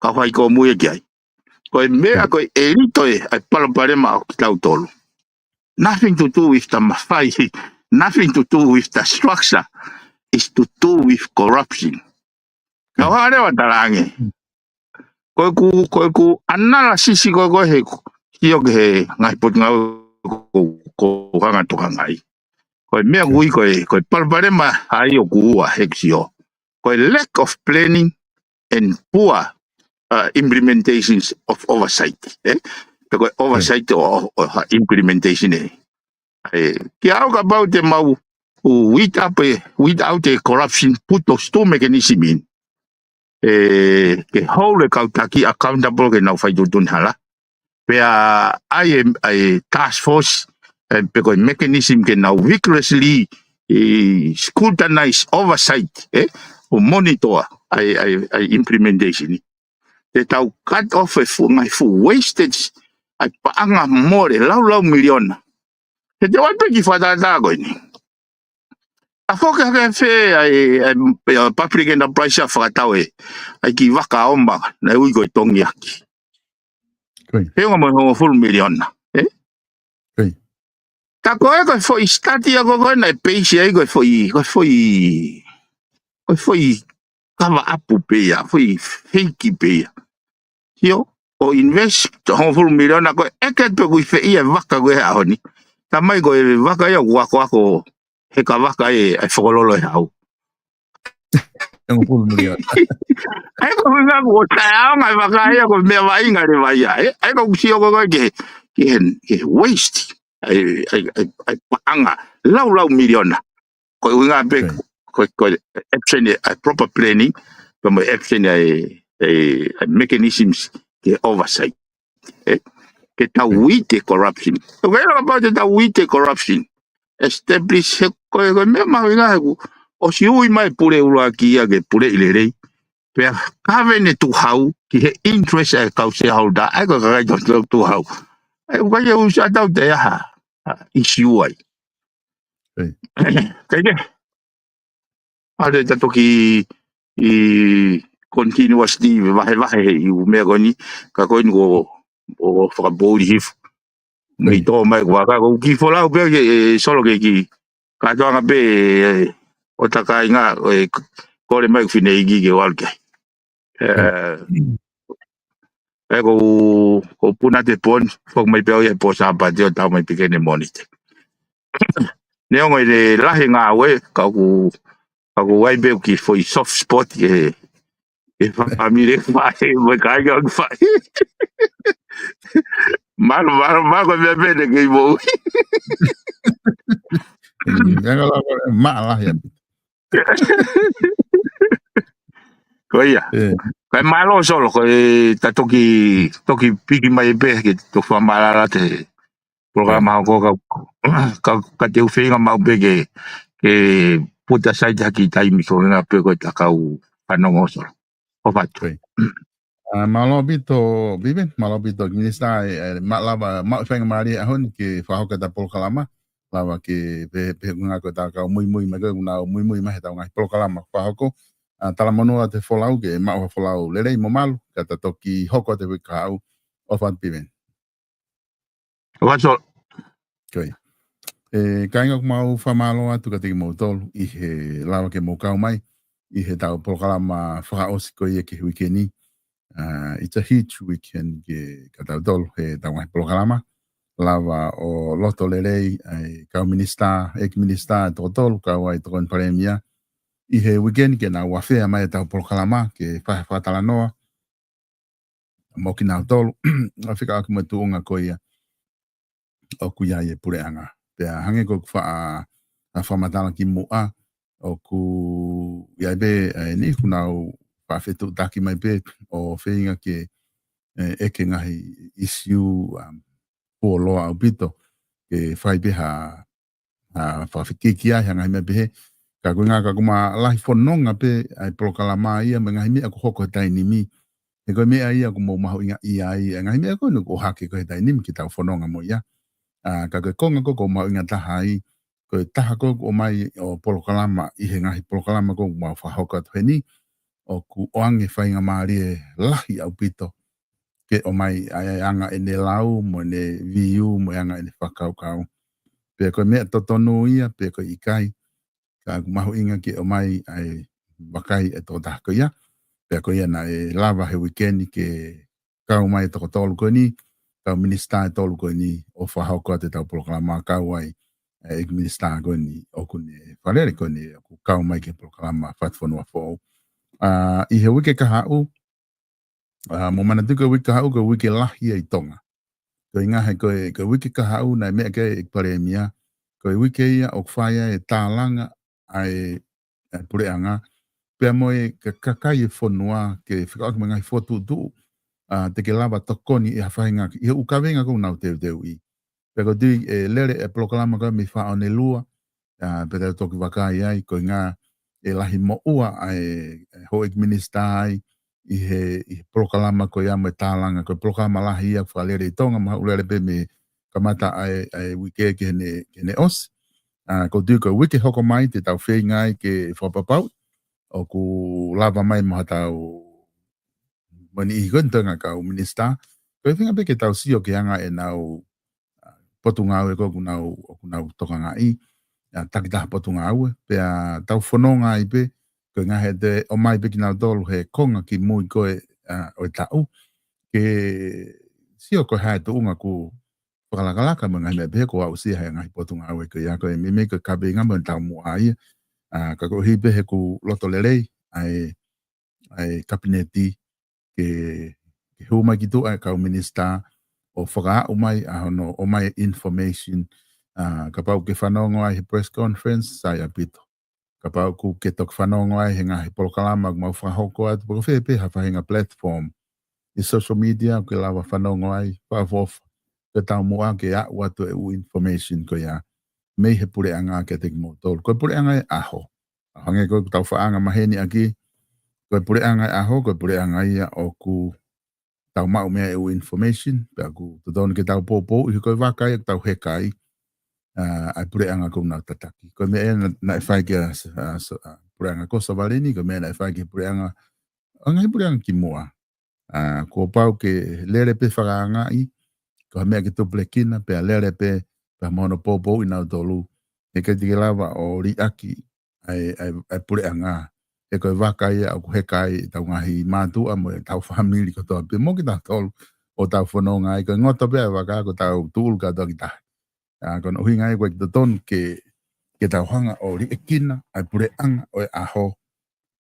kau High Commo ia ki ai. Ko e meʻa ko e ʻelito ē, ʻa e palopalema ʻo kitautolu. Nothing to do with the mafai, nothing to do with the structure, is to do with corruption. Kau hanga leva ʻo talaange. Ko ʻeku, ko ʻeku analysis ko ē ko ē he, sio ki he ngaahi potungāue ʻoku, ʻoku hanga ʻo tokangaʻi. Ko e meʻa ʻoku ui ko e, ko e palopalema ʻa ia ʻoku ua he sio. Ko e lack of planning and poor, uh, implementations of oversight. Ē? Pe ko e oversight ʻo, ʻo, ʻo ha implementation ē. Ē, kia au kapau te mau, ʻo weed up e, weed out e corruption, put those two mechanism in. Ē, ke hold e kau taki accountable ke nau fai tuʻutuʻuni hala. Pea ʻai e, ʻai e task force, ē, pe ko e mechanism ke nau vigorously, ē, scrutinize, oversight, ē, ʻo monitor ʻa e, ʻa e, ʻa e implementation. Te tau cut off e fuʻu ngaahi fuʻu wastage, ʻa e paʻanga mole, laulau miliona. He te u ʻai pē ki he fakatātā ko eni. ʻA foki hake fē ʻa e, ʻa e, ʻa e public enterprise ʻa fakatau ē, ʻa e kiʻi vaka ʻa ʻOma, naʻe ui ko e Tongiaki. Feʻunga mo e hongofulu miliona, ē? Tā ko ē ko e foʻi study ʻa ko ē ko ē naʻe peisi ai ko e foʻi, ko e foʻi, ko e foʻi kava ʻapu pē ia, foʻi fake pē ia. Sio, ʻo invest hongofulu miliona ko e ʻeke pē ʻoku ʻi fē ia e vaka ko ē he ʻaho ni. Tā mai ko e vaka ia ʻoku akoako he ka vaka ē, ʻa e fokololo e hau. Hongofulu miliona. ʻA ia ko e ʻuhinga ʻoku taʻeʻaonga e vaka ia ko e meʻa vaʻinga leva ia, ē? ʻA ia ko ʻeku sio ko ē ki he, ki he, ki he waste. ʻA e, ʻa e, ʻa e, ʻa e paʻanga, laulau miliona. Ko e ʻuhinga pē, ko, ko e absent ʻa e proper planning, pea mo e absent ʻa e, ʻa e, ʻa e mechanisms ke oversight. Ē? Ke tau weed e corruption. Ko e kapau te tau weed e corruption. Establish he, ko e, ko e meʻa mahuʻinga he kuo ʻosi ui mai pule ʻuluaki ia ke puleʻi lelei. Pea kave ne tuhau ki he interest ʻa e kau shareholder, ʻa ia ko e kakai tau tuhau. ʻA ia ʻoku ʻikai ke u sio ʻe taha ʻe taha ha issue ai. Kae kehe. ʻAlu ʻeta toki ʻi continuously vahevahe he ʻū meʻa ko eni, ka ko eni ko, ʻo fakapoʻuli hifo. Mei tō mai ko aka ko ki folau pē ke, ʻe, Solo ke ki. Kātoanga pē, ʻe, ʻo ta kāinga, ʻe, kole mai ko Fineʻeiki ke ʻalu ki ai. ʻE, ʻe, ko, ko Puna te pon, foki mai pē au ia he pō Sāpate ʻo tau mai pē ke ne Mōnite. Neongo ʻene lahi ngāue, ka ʻoku, ka ʻoku ʻi ai pē ki foʻi soft spot ke, ke fāmili faʻē, mo e kāinga ʻoku faʻē. Mālō, mālō, mālō ko e meʻa pē ne kei moʻui. Anga lava, maʻa lahi ʻaupito. Ko ia. Kae mālō Solo, ko e ta toki, toki piki mai pē ke toki fakamālala te polokalama hoko ka, ka, ka te u feinga maʻu pē ke, ke put aside hake taimi ko e ngā pē ko e ta kau fanongo Solo. ʻOfa atu. ʻA, mālō ʻaupito, Vivian, mālō ʻaupito, Minisitā, ʻe, ʻe, ma lava, maʻu faingamālie ʻaho ni ke fakahoko ʻeta polokalama, lava ke pe, pe ngā ko e ta kau muimui mai ko e nau muimui mai he tau ngaahi polokalama fakahoko. ʻA, talamonū atu he folau ke maʻu ha folau lelei mo malu, ka ta toki hoko atu he uike kahaʻu. ʻOfa atu Vivian. ʻOfa atu Solo. Ko ia. ʻE, kāinga ʻoku mau fakamālō atu kiate kimoutolu ʻi he lava ke mou kau mai ʻi he tau polokalama fakaʻosi ko ia ki he uike ni. ʻA, it's a huge weekend ke, kia tautolu he tau ngaahi polokalama. Lava ʻo loto lelei ʻa e kau minisitā, ʻEiki Minisitā ʻe toko tolu, kau ai Tokoni Palēmia. ʻI he uike ni ke nau afea mai ʻetau polokalama ke fai ha fakatalanoa mo kinautolu, ʻa e fekauʻaki mo e tuʻunga ko ia ʻoku ʻi ai e puleʻanga. Pea hangē ko ʻeku faʻa, ʻa, fakamatala kimuʻa, ʻoku ʻi ai pē, ʻe, ʻeni ʻoku nau faʻa fetuʻutaki mai pē ʻo feinga ke, ʻe, ʻeke ngaahi ʻisiū, um, fuoloa ʻaupito, ke fai pē ha, ha fakafekiki ai, ha ngaahi meʻa pehē. Ka ko e ʻuhinga ka ʻoku ma lahi fononga pē ʻa e polokalama ia mo e ngaahi meʻa ʻoku hoko he taimi ni. He ko e meʻa ia ʻoku mou mahuʻingaʻia ai, ʻa e ngaahi meʻa ko eni ʻoku ʻohake ko ē he taimi ni ke tau fononga mo ia. ʻA, ka ko e konga ko ē ʻoku ou mahuʻinga taha ai, ko e taha ko ē ʻoku ʻomai ʻo polokalama ʻi he ngaahi polokalama ko ē ʻoku mau fakahoko atu heni, ʻoku ʻoange faingamālie lahi ʻaupito ke ʻomai ʻa e anga ʻene lau, mo ʻene view, mo e anga ʻene fakakaukau. Pea ko e meʻa totonu ia, pea ko e ʻikai, ka ʻoku mahuʻinga ke ʻomai ʻa e vakai ʻa e tokotaha ko ia. Pea ko ia naʻe lava he uike ni ke kau mai e toko tolu ko eni, kau minisitā ʻe tolu ko eni ʻo fakahoko atu ʻetau polokalama kau ai, ʻe, ʻEiki Minisitā ko eni ʻoku ne fakalele ko eni ʻoku kau mai ki he polokalama Fatufonua Foʻou. ʻA, ʻi he uike kahaʻu, ʻa, mou manatuʻi ko e uike kahaʻu ko e uike lahi ia ʻi Tonga. Ko e ʻuhinga he ko e, ko e uike kahaʻu naʻe meʻa ki ai ʻEiki Palēmia, ko e uike ia ʻoku fai ai e tālanga ʻa e, ʻa e puleʻanga, pea mo e ka-, kakai e fonua ke fekauʻaki mo e ngaahi fokotuʻutuʻu, ʻa, te ke lava tokoni ʻi ha faʻahinga ʻi he ʻū kavenga ʻoku nau teuteuʻi. Pea ʻoku ou tui ʻe lele e polokalama ko ē mei Faʻaonelua, ʻa, pea te u toki vakai ai, ko e ʻuhinga ʻe lahi moʻua ʻa e, ʻe houʻeiki minisitā ai ʻi he, ʻi he polokalama ko ia mo e tālanga, ko e polokalama lahi ia fakalele ʻi Tonga, mahuʻi lele pē mei he kamata ʻa e, ʻa e uike ki heʻene, ki heʻene ʻosi. ʻA, ʻoku ou tui ko e uike hoko mai te tau feinga ai ke fakapapauʻi ʻoku lava mai mo haʻatau, mo e niʻihi ko eni toenga kau minisitā. Ko e feinga pē ke tau sio ki he anga ʻenau, ʻa, potungāue ko ē ʻoku nau, ʻoku nau tokangaʻi, ʻa, takitaha potungāue, pea tau fononga ai pē, ko e ʻuhinga he te ʻomai pē kinautolu he konga kimui ko ē, ʻa, ʻo e taʻu, ke sio ko e hā e tuʻunga ʻoku fakalakalaka mo e ngaahi meʻa pehē kuo aʻusia he ngaahi potungāue ko ia ko e meimei ko e kaveinga mo e taumuʻa ia. ʻA, ka koeʻuhi pē he ʻoku loto lelei ʻa e, ʻa e kapineti ke, ke hū mai ki tuʻa e kau minisitā ʻo fakaaʻu mai ʻa hono ʻomai e information, ʻa, kapau ʻoku ke fanongo ai he press conference, sai ʻaupito. Kapau ʻoku ke toki fanongo ai he ngaahi polokalama ʻoku mau fakahoko atu pe ko fē pē ha faʻahinga platform ʻi social media ʻoku ke lava fanongo ai, fakaʻofoʻofa ke taumuʻa ke aʻu atu e ʻū information ko ia mei he puleʻanga kiate kimoutolu. Ko e puleʻanga e ʻaho. ʻA, hangē ko ʻetau faʻa anga maheni ʻaki, ko e puleʻanga e ʻaho, ko e puleʻanga ia ʻoku tau maʻu mei ai e ʻū information, pea ʻoku totonu ke tau poupouʻi he ko e vaka ia ʻoku tau heka ai. ʻa e puleʻanga ʻoku nau tataki. Ko e meʻa ē naʻe fai ki he, ʻa, so-, ʻa, puleʻanga ko Savaleni, ko e meʻa naʻe fai ki he puleʻanga, ʻa e ngaahi puleʻanga kimuʻa. ʻA, kuo pau ke lele pē fakaangaʻi, ko ha meʻa ke tupulekina, pea lele pē, pea mo hono poupouʻi nautolu. He ʻikai te ke lava ʻo liʻaki ʻa e, ʻa e, ʻa e puleʻanga. He ko e vaka ia ʻoku heka ai ʻetau ngaahi mātuʻa mo ʻetau fāmili kotoa pē mo kitautolu ʻoku tau fononga ai. Ko e ngoto pē ʻa e vaka ko ʻetau tūʻulu kātoa ki tahi. ʻA, ko hono ʻuhinga ia ʻoku ʻikai totonu ke, ke tau hanga ʻo liʻekina ʻa e puleʻanga ʻo e ʻaho.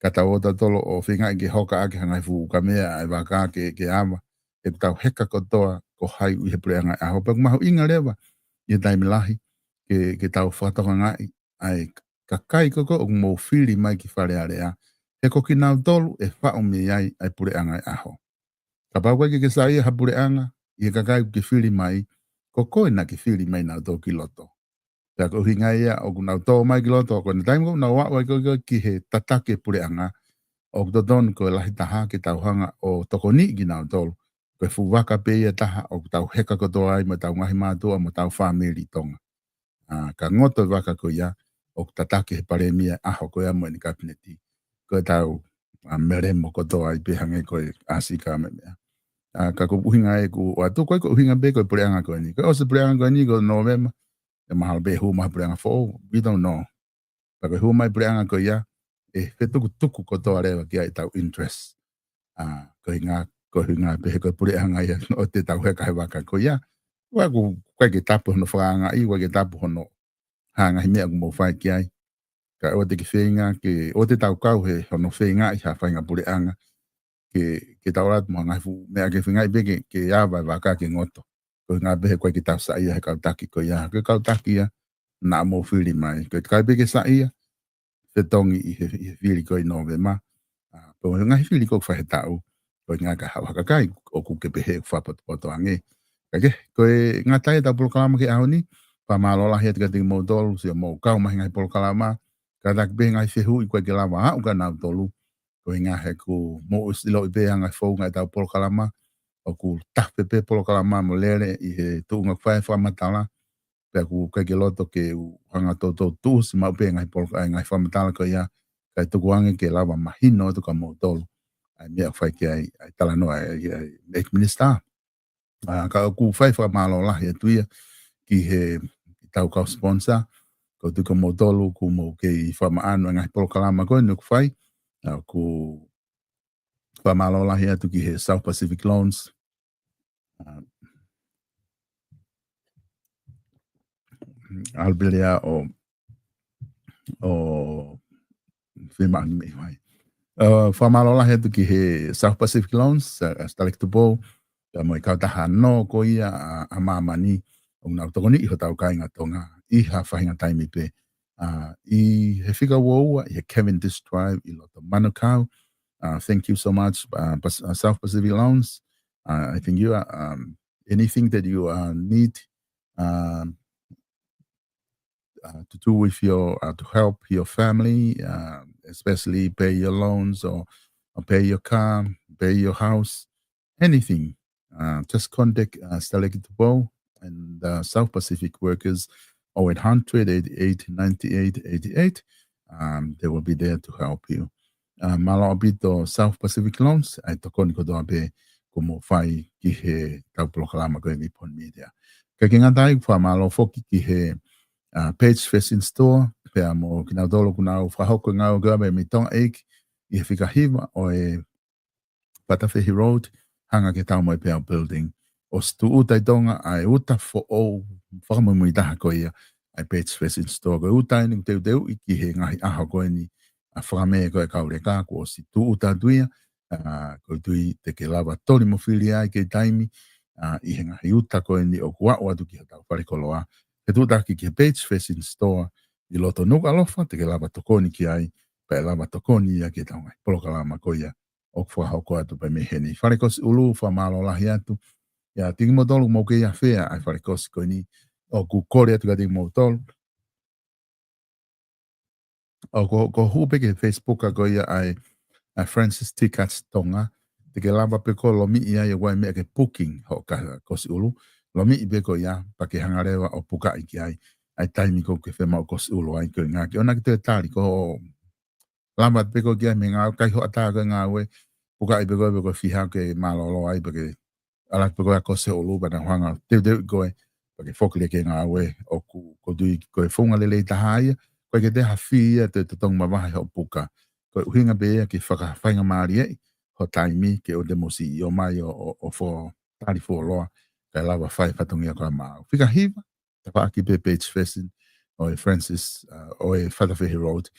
Ka tau ō tautolu ʻo feingaʻi ke hoka ʻaki ha ngaahi fuʻu kamea ʻa e vaka ke, ke ava. He ʻoku tau heka kotoa ko hai ʻi he puleʻanga ʻo e ʻaho. Pea ʻoku mahuʻinga leva ʻi he taimi lahi ke, ke tau fakatokangaʻi ʻa e kakai ko ē ʻoku mou fili mai ki Fale Alea. He ko kinautolu ʻe faʻu mei ai ʻa e puleʻanga ʻo e ʻaho. Kapau ʻoku ʻikai ke ke saiʻia ha puleʻanga ʻi he kakai ʻoku ke fili mai, ko koe naʻa ke fili mai nautolu ki loto. Pea ko e ʻuhinga ia ʻoku nau tō mai ki loto, ko e taimi ko ē ʻoku nau aʻu ai ko ē ki he tataki e puleʻanga, ʻoku totonu ko e lahi taha ke tau hanga ʻo tokoniʻi kinautolu. Ko e fuʻu vaka pē ia ʻe taha ʻoku tau heka kotoa ai mo ʻetau ngaahi mātuʻa mo ʻetau fāmili Tonga. ʻA, ka ngoto e vaka ko ia ʻoku tataki he palēmia ʻaho ko ia mo ʻene kapineti. Ko ʻetau, ʻa, melemo kotoa ai pē hangē ko e ʻasi ka meʻa. ʻA, ka ko e ʻuhinga ē ʻoku ʻoatu, ko e, ko e ʻuhinga pē ko e puleʻanga ko eni. Ko e ʻosi puleʻanga ko eni ko Nōvema, ʻe mahalo pē hū mai ha puleʻanga foʻou, we don't know. Pea ko e hū mai puleʻanga ko ia, ʻe fetukutuku kotoa leva ki ai ʻetau interest. ʻA, ko e ʻuhinga, ko e ʻuhinga pē he ko e puleʻanga ia ʻoku tau heka he vaka ko ia. ʻOku ʻikai ke tapu hono fakaangaʻi, ʻoku ʻikai ke tapu hono hā ngaahi meʻa ʻoku mou fai ki ai. Ka ʻoua te ke feinga ke, ʻoua te tau kau he hono feingaʻi ha faʻahinga puleʻanga ke, ke tau ʻalu atu mo ha ngaahi fuʻu meʻa ke feingaʻi pē ke, ke ava e vaka ke ngoto. Ko e ʻuhinga pē he ʻoku ʻikai ke tau saiʻia he kau taki ko ia. Ko e kau taki ia naʻa mou fili mai. Ko e ʻikai pē ke saiʻia, fetongi ʻi he, ʻi he fili ko ē ʻi Nōvema. ʻA, pea mo e ngaahi fili ko ē ʻoku fai he taʻu, ko e ʻuhinga ka haʻu ha kakai ʻoku ke pehē ʻoku fakapotopoto ange. Ka ke, ko e ngata ai ʻetau polokalama ki he ʻaho ni, fakamālō lahi atu kiate kimoutolu, siʻomou kau mai he ngaahi polokalama, kātaki pē ngaahi fehuʻi ʻoku ʻikai ke lava ʻo aʻu kia nautolu, ko e ʻuhinga he ʻoku mou ʻosi ʻiloʻi pē ʻa e ngaahi founga ʻetau polokalama, ʻoku tafe pē polokalama mo lele ʻi he tuʻunga ʻoku fai ai e fakamatala, pea ʻoku ʻikai ke loto ke u hanga ʻo toutou tuʻusi maʻu pē ngaahi polo-, ʻa e ngaahi fakamatala ko ia, kae tuku ange ke lava mahino atu kia moutolu ʻa e meʻa ʻoku fai ki ai ʻa e talanoa ʻa e, ʻa e, ʻa e ʻEiki Minisitā. ʻA, ka ʻoku fai fakamālō lahi atu ia ki he, ki heʻetau kau sponsor, ʻoku ou tui ko moutolu ʻoku mou kei fakamaʻanu ʻa e ngaahi polokalama ko eni ʻoku fai, ʻa, ʻoku fakamālō lahi atu ki he South Pacific Loans. ʻA, ʻalu pē lea ʻo, ʻo fiemaʻu ni mei vai. ʻA, fakamālō lahi atu ki he South Pacific Loans, ʻa, ʻa Sitaleki Tupou, pea mo e kautaha nō ko ia ʻa, ʻa māmani, ʻoku nau tokoniʻi hotau kāinga Tonga ʻi ha faʻahinga taimi pē. ʻA, ʻi he fika ua ua, ʻi he Cavendish Drive, ʻi loto Manukau. ʻA, thank you so much, ʻa, Pas-, ʻa, South Pacific Loans. ʻA, I think you are, um, anything that you, uh, need, um, uh, to do with your, uh, to help your family, uh, especially pay your loans or, or pay your car, pay your house, anything, uh, just contact, uh, Sitaleki Tupou and, uh, South Pacific Workers, oh eight hundred, eighty-eight, ninety-eight, eighty-eight. Um, they will be there to help you. Uh, mālō ʻaupito South Pacific Loans, ʻa e tokoni kotoa pē ʻoku mou fai ki heʻetau polokalama ko e Nippon Media. Ka ke ngata ai, fakamālō foki ki he, uh, Page Fashion Store, pea mo kinautolu ʻoku nau fakahoko e ngāue ko ia mei Tonga Inc ʻi he fika hiva ʻo e Patafehi Road, hanga ki he Taumoepeau Building. ʻOsi tūʻuta ʻi Tonga ʻa e uta foʻou fakamuimui taha ko ia, ʻa e Page Fashion Store. Ko e uta eni ʻoku teuteuʻi ki he ngaahi ʻaho ko eni ʻa e fakamē ko ē ʻa e kau leka, kuo ʻosi tūʻuta atu ia, ʻa, ʻoku ou tui te ke lava toli mo fili ai ki he taimi, ʻa, ʻi he ngaahi uta ko eni ʻoku aʻu atu ki hotau falekoloa. Ke tūʻuta ʻaki ki he Page Fashion Store ʻi loto Nukuʻalofa, te ke lava tokoni ki ai, pea lava tokoni ia ki heʻetau ngaahi polokalama ko ia ʻoku fakahoko atu pē mei heni. Falekosi ʻUlu, fakamālō lahi atu. ʻIa, ʻa kimoutolu ʻoku mou kei ʻafea ʻa e falekosi ko eni, ʻoku kole atu kiate kimoutolu. ʻOku, ʻoku hū pē ki he Facebook ko ia ʻa e, ʻa e Francis Tickets Tonga. Te ke lava pē koe ʻo lomiʻi ai ʻoku ʻi ai e meʻa ke booking hoʻo ka-, kosi ʻulu. Lomiʻi pē ko ia, pea ke hanga leva ʻo pukaʻi ki ai. ʻa e taimi ʻoku ke fiemaʻu ʻo kosi ʻulu ai, ko e ʻuhinga ke ʻoua naʻa ke toe tali, ko e lava pē koe ki ai mei he ngāue, kai hoʻatā ko e ngāue, pukaʻi pē koe, pea ko e fiha ke mālōlō ai, pea ke ʻalu pē koe ʻo kosi hoʻo ʻulu, pea nau hanga ʻo teuteuʻi koe, pea ke foki leva ki he ngāue. ʻOku, ʻoku ou tui ko e founga lelei taha ia, ʻoku ʻikai ke toe ʻi ai ha fee ia ʻe toe totongi mavahe hoʻo puka. Ko e ʻuhinga pē ia ke fakafaingamālieʻi ho taimi ke ʻoua te mou siʻi ō mai ʻo, ʻo, ʻo fo-, tali fuoloa, kae lava fai fatongia ko ia maʻau. Fika hiva, tafaʻaki pē Page Fashion ʻo e Francis, uh, ʻo e Fatafehi Road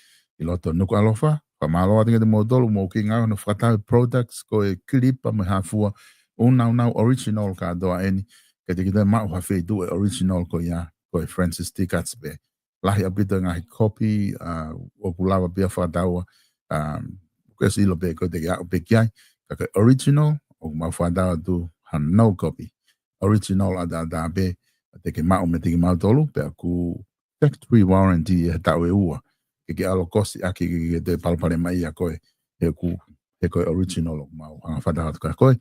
ʻi loto Nukuʻalofa. Fakamālō atu kiate kimoutolu ʻoku mou kiʻi ngāue hono fakatau e products ko e kilipa mo e hā fua, ʻū nāunau original kātoa eni, ka te ke toe maʻu ha feituʻu ʻe original ko ia, ko e Francis T Cuts pē. Lahi ʻaupito e ngaahi kopi, uh, ʻoku lava pē ia ʻo fakataua, um, ko e sio pē ko ē te ke aʻu pē ki ai, ka ko e original, ʻoku mau fakatau atu ha no copy. Original ʻataʻatā pē, te ke maʻu meiate kimautolu, pea ʻoku factory warranty ʻi he taʻu ʻe ua. Ke ke ʻalu ʻo kosi ʻaki, ke ke toe palopalemaʻi ʻa koe, he ʻoku, he ko e original ʻoku mau hanga ʻo fakatau atu kia koe.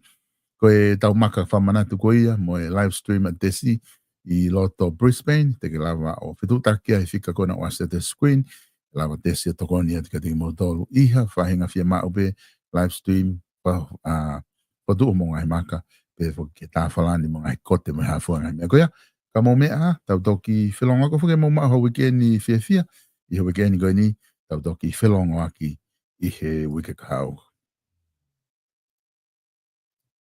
Ko e tau maka fakamanatu ko ia, mo e live stream ʻa Tesi ʻi loto Brisbane, te ke lava ʻo fetuʻutaki ai he fika ko ena ʻoku ʻasi atu he screen, lava Tesi ʻo tokoni atu kiate kimoutolu ʻi ha faʻahinga fiemaʻu pē, live stream, pa, a, fokotuʻu homou ngaahi maka, pehē foki ki he tā falani mo e ngaahi kote mo e hā fua e ngaahi meʻa ko ia. Ka mou meʻa, tau toki felongoaki, ʻoku ʻikai ke mou maʻu ha uike ni fiefia, ʻi he uike ni ko eni, tau toki felongoaki ʻi he uike kahaʻu.